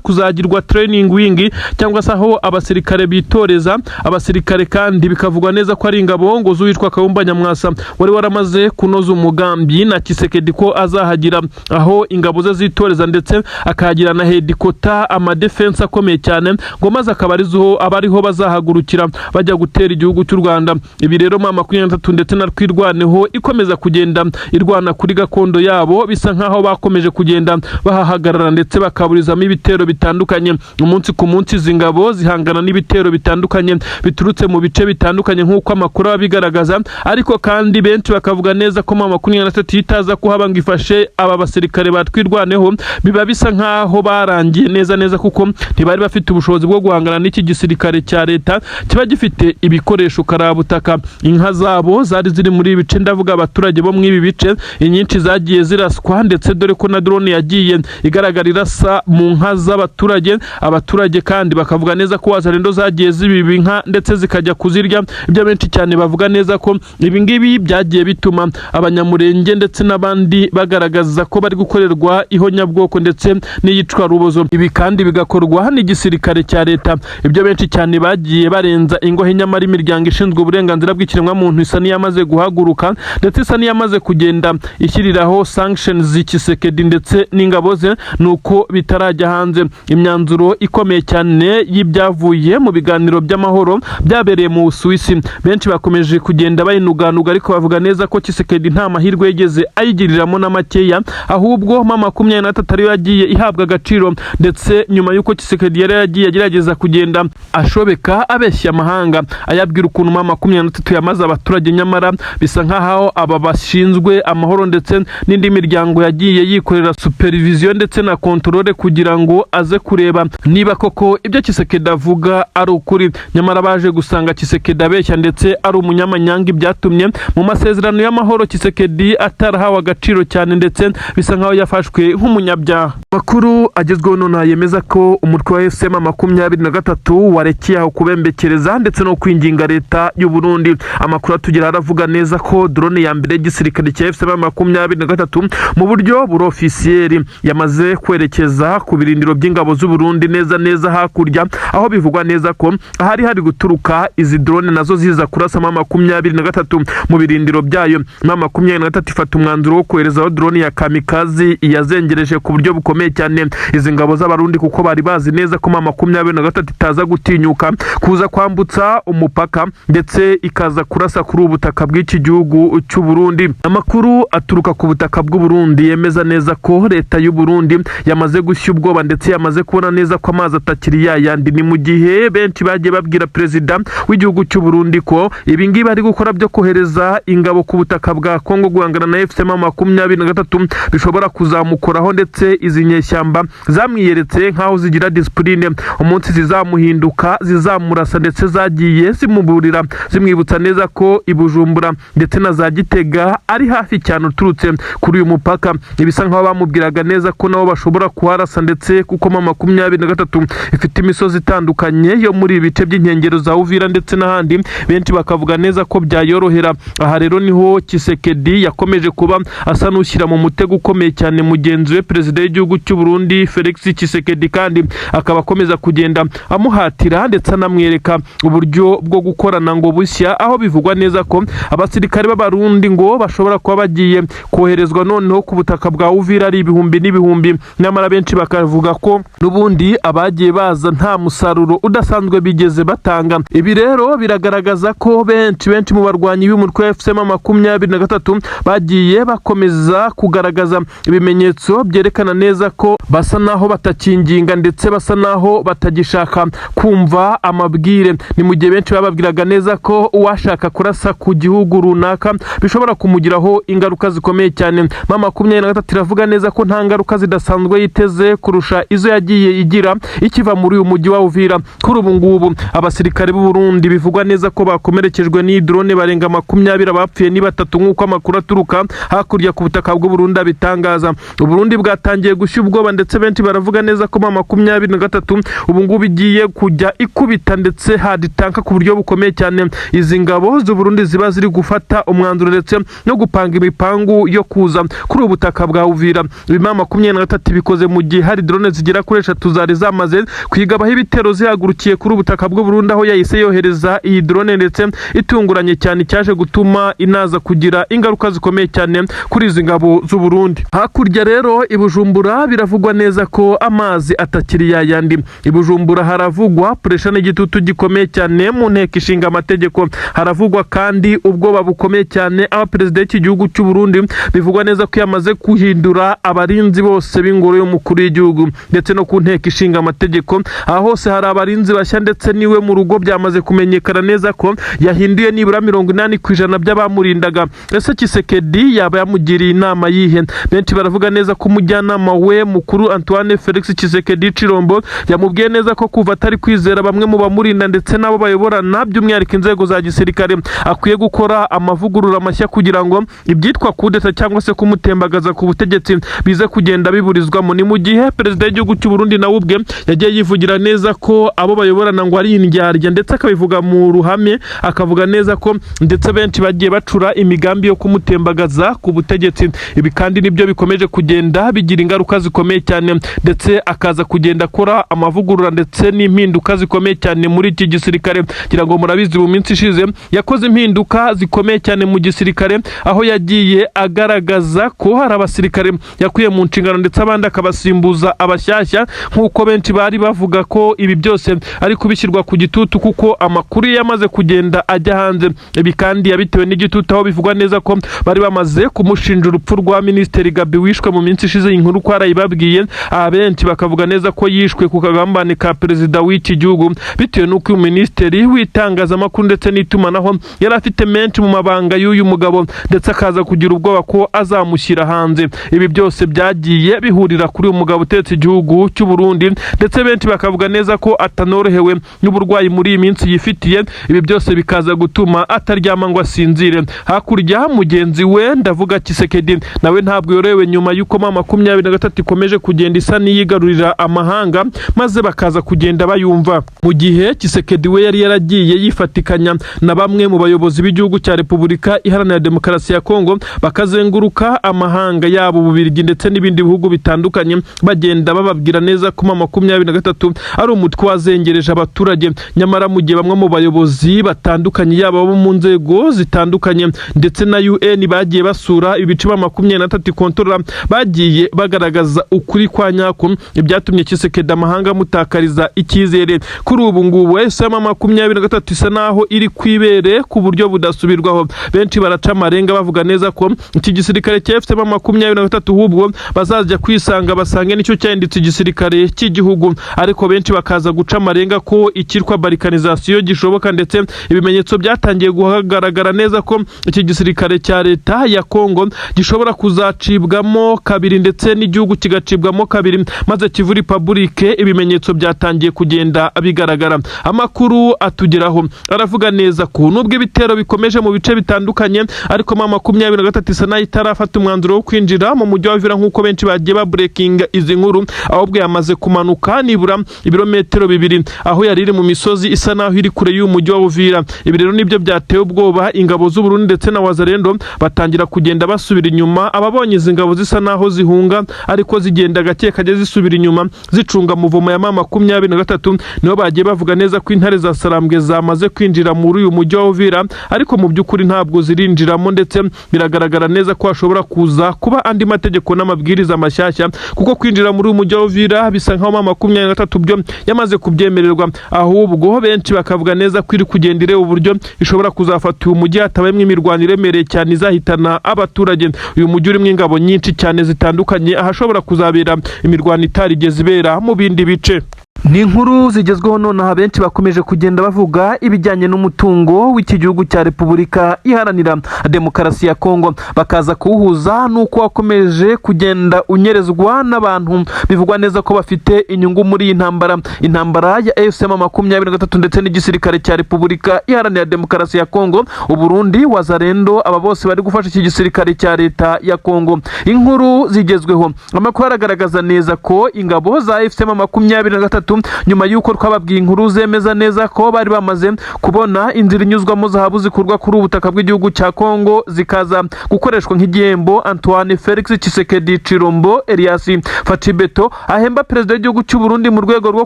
kuzagirwa training wing, cyangwa se aho abasirikare bitoreza abasirikare, kandi bikavugwa neza ko ari ingabo ngo z'uwitwa Kayumba Nyamwasa wari waramaze kunoza umugambi na Tshisekedi ko azahagira aho ingabo ze zitoreza, ndetse akahagira na headquarter, amadéfense akomeye cyane, ngo maze akaba arizo aba ariho bazahagurukira bajya gutera igihugu cy'u Rwanda. Ibi rero M23 ndetse na Twirwaneho ikomeza kugenda irwana kuri gakondo yabo, bisa nkaho bakomeje kugenda bahahagarara ndetse bakaburizamo ibitero bitandukanye umunsi ku munsi. Izi ngabo zihangana n'ibitero bitandukanye biturutse mu bice bitandukanye nk'uko amakuru aba abigaragaza, ariko kandi benshi bakavuga neza ko M23 itaza kuhaba ngo ifashe aba basirikare batwirwaneho, biba bisa nkaho barangiye neza neza, kuko ntibari bafite ubushobozi bwo guhangana n'iki gisirikare cya leta kiba gifite ibikoresho karabutaka. Inka zabo zari ziri muri ibi bice, ndavuga abaturage bo muri ibi bice, inyinshi zagiye ziraswa, ndetse dore ko na drone yagiye igaragara irasa mu nka z'abaturage. Abaturage kandi bakavuga neza ko Wazalendo zagiye zibiba inka ndetse zikajya kuzirya. Ibyo benshi cyane bavuga neza ko ibi ngibi byagiye bituma Abanyamurenge ndetse n'abandi bagaragaza ko bari gukorerwa ihonyabwoko ndetse n'iyicwarubozo. Ibi kandi bigakorwa n'igisirikare cya leta, ibyo benshi cyane bagiye barenza ingohe. Nyamara imiryango ishinzwe uburenganzira bw'ikiremwamuntu isa n'iyamaze guhaguruka, ndetse isa n'iyamaze kugenda ishyiriraho sanctions Tshisekedi ndetse n'ingabo ze, nuko bitarajya hanze. Imyanzuro ikomeye cyane y'ibyavuye mu biganiro by'amahoro byabereye mu Busuwisi, benshi bakomeje kugenda bayinuganuga, ariko bavuga neza ko Tshisekedi nta mahirwe yigeze ayigiriramo na makeya, ahubwo M23 ariyo yagiye ihabwa agaciro, ndetse nyuma y'uko Tshisekedi yari yagiye agerageza kugenda ashobeka, abeshya amahanga, ayabwira ukuntu M23 yamaze abaturage. Nyamara bisa nk'aho aba bashinzwe amahoro ndetse n'indi miryango yagiye yikorera supervision ndetse na contrôle kugira ngo aze kureba niba koko ibyo Tshisekedi avuga ari ukuri. Nyamara baje gusanga Tshisekedi abeshya ndetse ari umunyamanyanga, byatumye mu masezerano y'amahoro Tshisekedi atarahawe agaciro cyane, ndetse bisa nkaho yafashwe nk'umunyabyaha. Amakuru agezweho nonaha yemeza ko umutwe wa AFC M23 warekeye aho kubembekereza ndetse no kwinginga leta y'u Burundi. Amakuru atugera aravuga neza ko drone ya mbere y'igisirikare cya AFC M23 mu buryo buri officiel yamaze kwerekeza ku birindiro by'ingabo z'u Burundi, neza neza hakurya aho bivugwa neza ko ahari hari guturuka izi drone nazo ziza kurasa M23 mu birindiro byayo. M23 ifata umwanzuro wo koherezaho drone ya kamikaze yazengereje ku buryo bukomeye cyane izi ngabo z'Abarundi, kuko bari bazi neza ko M23 itaza gutinyuka kuza kwambutsa umupaka ndetse ikaza kurasa kuri ubu butaka bw'iki gihugu cy'u Burundi. Amakuru aturuka ku butaka bw'u Burundi yemeza neza ko leta y'u Burundi yamaze gushya ubwoba ndetse yamaze kubona neza ko amazi atakiri yayandi. Ni mu gihe benshi bagiye babwira perezida w'igihugu cy'u Burundi ko ibi ngibi ari gukora byo kohereza ingabo ku butaka bwa Kongo guhangana na AFC M23 bishobora kuzamukoraho, ndetse izi nyeshyamba zamwiyeretse nk'aho zigira discipline, umunsi zizamuhinduka zizamurasa, ndetse zagiye zimuburira, zimwibutsa neza ko i Bujumbura ndetse na za Gitega ari hafi cyane uturutse kuri uyu mupaka. Ibisa nk'aho bamubwiraga neza ko nabo bashobora kuharasa, ndetse kuko M23 ifite imisozi itandukanye yo muri ibi bice by'inkengero za Uvira ndetse n'ahandi, benshi bakavuga neza ko byayorohera. Aha rero niho Tshisekedi yakomeje kuba asa n'ushyira mu mutego ukomeye cyane mugenzi we, perezida w'igihugu cy'u Burundi Felix Tshisekedi, kandi akaba akomeza kugenda amuhatira ndetse anamwereka uburyo bwo gukorana ngo bushya, aho bivugwa neza ko abasirikare b'Abarundi ngo bashobora kuba bagiye koherezwa noneho ku butaka bwa Uvira ari ibihumbi n'ibihumbi. Nyamara benshi bakavuga ko n'ubundi abagiye baza nta musaruro udasanzwe bigeze batanga. Ibi rero biragaragaza ko benshi benshi mu barwanyi b'umutwe wa AFC M23 bagiye bakomeza kugaragaza ibimenyetso byerekana neza ko basa naho batakinginga ndetse basa naho batagishaka kumva amabwire. Ni mu gihe benshi bababwiraga neza ko uwashaka kurasa ku gihugu runaka bishobora kumugiraho ingaruka zikomeye cyane. M23 iravuga neza ko nta ngaruka zidasanzwe yiteze kurusha izo yagiye igira ikiva muri uyu mujyi wa Uvira. Kuri ubu ngubu abasirikare b'u Burundi bivugwa neza ko bakomerekejwe n'iyi drone barenga 20, abapfuye ni batatu, nk'uko amakuru aturuka hakurya ku butaka bw'u Burundi abitangaza. Uburundi bwatangiye gushya ubwoba, ndetse benshi baravuga neza ko M23 ubu ngubu igiye kujya ikubita ndetse haditanka ku buryo bukomeye cyane izi ngabo z'u Burundi ziba ziri gufata umwanzuro ndetse no gupanga imipangu yo kuza kuri ubu butaka bwa Uvira. Ibi M23 bikoze mu gihe hari drone zigera kuri eshatu zari zamaze kwigabaho ibitero zihagurukiye kuri ubu butaka bw'u Burundi, aho yahise yohereza iyi drone ndetse itunguranye cyane, cyaje gutuma inaza kugira ingaruka zikomeye cyane kuri izi ngabo z'u Burundi. Hakurya rero i Bujumbura biravugwa neza ko amazi atakiri yayandi. I Bujumbura haravugwa pressure n'igitutu gikomeye cyane mu nteko ishinga amategeko. Haravugwa kandi ubwoba bukomeye cyane, aho perezida w'iki gihugu cy'u Burundi bivugwa neza ko yamaze guhindura abarinzi bose b'ingoro y'umukuru w'igihugu ndetse no ku nteko ishinga amategeko. Aha hose hari abarinzi bashya, ndetse niwe mu rugo byamaze kumenyekana neza ko yahinduye nibura 80% by'abamurindaga. Ese Tshisekedi yaba yamugiriye inama yihe? Benshi baravuga neza ko umujyanama we mukuru Antoine Felix Tshisekedi Chilombo yamubwiye neza ko kuva atari kwizera bamwe mu bamurinda ndetse n'abo bayoborana, by'umwihariko inzego za gisirikare, akwiye gukora amavugurura mashya kugira ngo ibyitwa kudeta cyangwa se kumutembagaza ku butegetsi bize kugenda biburizwamo. Ni mu gihe perezida w'igihugu cy'u Burundi nawe ubwe yagiye yivugira neza ko abo bayoborana ngo ari indyarya, ndetse akabivuga mu ruhame, akavuga neza ko ndetse benshi bagiye bacura imigambi yo kumutembagaza ku butegetsi. Ibi kandi nibyo bikomeje kugenda bigira ingaruka zikomeye cyane, ndetse akaza kugenda akora amavugurura ndetse n'impinduka zikomeye cyane muri iki gisirikare. Kugira ngo murabizi, mu minsi ishize yakoze impinduka zikomeye cyane mu gisirikare, aho yagiye agaragaza ko hari abasirikare yakuye mu nshingano ndetse abandi akabasimbuza abashyashya, nk'uko benshi bari bavuga ko ibi byose ari kubishyirwa ku gitutu, kuko amakuru ye yamaze kugenda ajya hanze. Ibi kandi yabitewe n'igitutu, aho bivugwa neza ko bari bamaze kumushinja urupfu rwa minisitiri Gabi wishwe mu minsi ishize. Inkuru ko arayibabwiye, abenshi bakavuga neza ko yishwe ku kagambane ka perezida w'iki gihugu, bitewe n'uko uyu minisitiri w'itangazamakuru ndetse n'itumanaho yari afite menshi mu mabanga y'uyu mugabo, ndetse akaza kugira ubwoba ko azamushyira hanze. Ibi byose byagiye bihurira kuri uyu mugabo utetse igihugu cy'u Burundi, ndetse benshi bakavuga neza ko atanorohewe n'uburwayi muri iyi minsi yifitiye. Ibi byose bikaza gutuma ataryama ngo asinzire. Hakurya mugenzi we, ndavuga Tshisekedi, nawe ntabwo yorohewe nyuma y'uko M23 ikomeje kugenda isa n'iyigarurira amahanga, maze bakaza kugenda bayumva. Minova. Mu gihe Tshisekedi we yari yaragiye yifatikanya na bamwe mu bayobozi b'igihugu cya Repubulika Iharanira Demokarasi ya Kongo, bakazenguruka amahanga yabo, Ububirigi ndetse n'ibindi bihugu bitandukanye, bagenda bababwira neza ko M23 ari umutwe wazengereje abaturage. Nyamara mu gihe bamwe mu bayobozi batandukanye, yaba abo mu nzego zitandukanye ndetse na UN, bagiye basura ibice M23 ikontorora, bagiye bagaragaza ukuri kwa nyako, ibyatumye Tshisekedi amahanga amutakariza icyizere. Kuri ubu ngubu M23 isa naho iri kwibere ku buryo budasubirwaho. Benshi baraca amarenga bavuga neza ko iki gisirikare cya AFC M23 ahubwo bazajya kwisanga basange nicyo cyahindutse igisirikare cy'igihugu. Ariko benshi bakaza guca amarenga ko icyitwa balkanisation gishoboka, ndetse ibimenyetso byatangiye kugaragara neza ko iki gisirikare cya leta ya Kongo gishobora kuzacibwamo kabiri, ndetse n'igihugu kigacibwamo kabiri, maze Kivu Republic. Ibimenyetso byatangiye kugenda bigaragara. Amakuru atugeraho aravuga neza ko nubwo ibitero bikomeje mu bice bitandukanye, ariko M23 isa naho itarafata umwanzuro wo kwinjira mu mujyi wa Uvira nk'uko benshi bagiye babreakinga izi nkuru, ahubwo yamaze kumanuka nibura ibirometero 2 aho yari iri mu misozi isa naho iri kure y'uyu mujyi wa Uvira. Ibi rero nibyo byateye ubwoba ingabo z'u Burundi ndetse na Wazalendo, batangira kugenda basubira inyuma. Ababonye izi ngabo zisa naho zihunga ariko zigenda gake kajya zisubira inyuma zicunga muvomo ya M23, nibo bagiye bavuga neza ko intare za Sarambwe zamaze kwinjira muri uyu mujyi wa Uvira, ariko mu by'ukuri ntabwo zirinjiramo. Ndetse biragaragara neza ko hashobora kuza kuba andi mategeko n'amabwiriza mashyashya, kuko kwinjira muri uyu mujyi wa Uvira bisa nkaho M23 byo yamaze kubyemererwa. Ahubwo benshi bakavuga neza ko iri kugenda ireba uburyo ishobora kuzafata uyu mujyi hatabayemo imirwano iremereye cyane izahitana abaturage. Uyu mujyi urimo ingabo nyinshi cyane zitandukanye, ahashobora kuzabera imirwano itarigeze ibera mu bindi bice. Ni inkuru zigezweho nonaha. Benshi bakomeje kugenda bavuga ibijyanye n'umutungo w'iki gihugu cya Repubulika Iharanira Demokarasi ya Kongo, bakaza kuwuhuza n'uko wakomeje kugenda unyerezwa n'abantu bivugwa neza ko bafite inyungu muri iyi ntambara, intambara ya AFC M23 ndetse n'igisirikare cya Repubulika Iharanira Demokarasi ya Kongo, Uburundi, Wazalendo, aba bose bari gufasha iki gisirikare cya leta ya Kongo. Inkuru zigezweho, amakuru aragaragaza neza ko ingabo za AFC M23, nyuma y'uko twababwiye inkuru zemeza neza ko bari bamaze kubona inzira inyuzwamo zahabu zikurwa kuri ubu butaka bw'igihugu cya Kongo zikaza gukoreshwa nk'igihembo Antoine Felix Tshisekedi Chilombo Elias Fatshi Béton ahemba perezida w'igihugu cy'u Burundi mu rwego rwo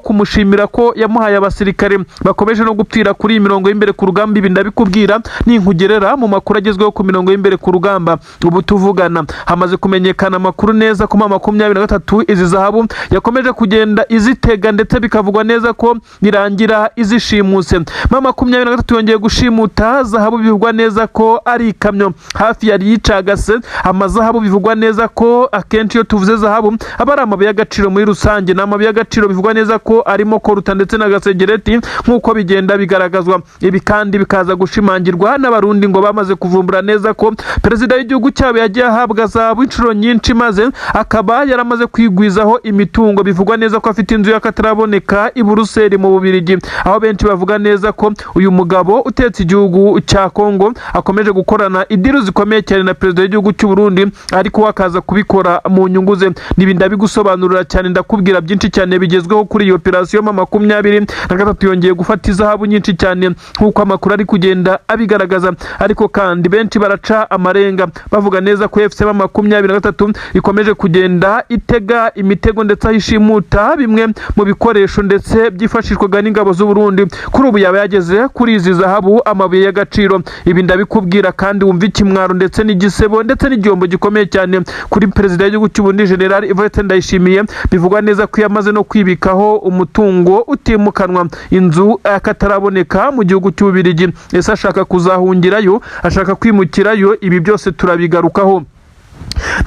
kumushimira ko yamuhaye abasirikare bakomeje no gupfira kuri iyi mirongo y'imbere ku rugamba. Ibi ndabikubwira ninkugerera mu makuru agezweho ku mirongo y'imbere ku rugamba. Ubu tuvugana hamaze kumenyekana amakuru neza ko M23 izi zahabu yakomeje kugenda izitega, ndetse bikavugwa neza ko birangira izishimuse. M23 yongeye gushimuta zahabu bivugwa neza ko ari ikamyo hafi yari yicagase amazahabu. Bivugwa neza ko akenshi iyo tuvuze zahabu aba ari amabuye y'agaciro muri rusange. Ni amabuye y'agaciro bivugwa neza ko arimo coltan ndetse na gasegereti, nk'uko bigenda bigaragazwa. Ibi kandi bikaza gushimangirwa n'Abarundi, ngo bamaze kuvumbura neza ko perezida w'igihugu cyabo yagiye ahabwa zahabu inshuro nyinshi, maze akaba yaramaze kwigwizaho imitungo. Bivugwa neza ko afite inzu y'akataraboneka i Buruseli mu Bubirigi, aho benshi bavuga neza ko uyu mugabo utetse igihugu cya Kongo akomeje gukorana i deal zikomeye cyane na perezida w'igihugu cy'u Burundi, ariko we akaza kubikora mu nyungu ze. Nibi ndabigusobanurira cyane, ndakubwira byinshi cyane bigezweho kuri iyi operasiyo. M23 yongeye gufata izahabu nyinshi cyane nk'uko amakuru ari kugenda abigaragaza. Ariko kandi benshi baraca amarenga bavuga neza ko AFC M23 ikomeje kugenda itega imitego, ndetse aho ishimuta bimwe mu bikoresho ndetse byifashishwaga n'ingabo z'u Burundi, kuri ubu yaba yageze kuri izi zahabu, amabuye y'agaciro. Ibi ndabikubwira kandi wumva ikimwaro ndetse n'igisebo ndetse n'igihombo gikomeye cyane kuri perezida w'igihugu cy'u Burundi, General Evariste Ndayishimiye. Bivugwa neza ko yamaze no kwibikaho umutungo utimukanwa, inzu akataraboneka mu gihugu cy'Ububirigi. Ese ashaka kuzahungirayo? Ashaka kwimukirayo? Ibi byose turabigarukaho.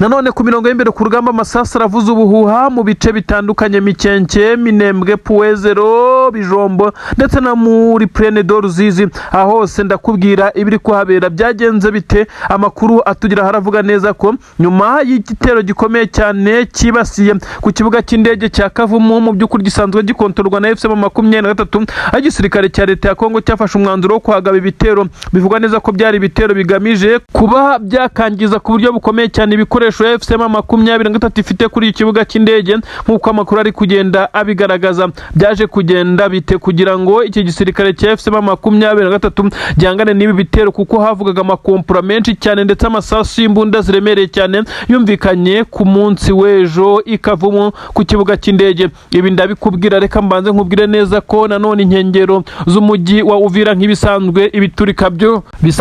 Nanone ku mirongo y'imbere ku rugamba, amasasu aravuza ubuhuha mu bice bitandukanye: Mikenke, Minembwe, Point Zéro, Bijombo ndetse na muri Plaine de Ruzizi. Aho hose ndakubwira ibiri kuhabera, byagenze bite. Amakuru atugira haravuga neza ko nyuma y'igitero gikomeye cyane cyibasiye ku kibuga cy'indege cya Kavumu, mu by'ukuri gisanzwe gikontorwa na AFC M23, aho igisirikare cya leta ya Kongo cyafashe umwanzuro wo kuhagaba ibitero, bivugwa neza ko byari ibitero bigamije kuba byakangiza ku buryo bukomeye cyane ibikorwa ibikoresho AFC M23 ifite kuri iki kibuga cy'indege, nk'uko amakuru ari kugenda abigaragaza. Byaje kugenda bite kugira ngo iki gisirikare cya AFC M23 gihangane n'ibi bitero? Kuko havugaga amakompura menshi cyane, ndetse amasasu y'imbunda ziremereye cyane yumvikanye ku munsi w'ejo ikavumu ku kibuga cy'indege. Ibi ndabikubwira. Reka mbanze nkubwire neza ko nanone inkengero z'umujyi wa Uvira, nk'ibisanzwe, ibiturika byo bisa.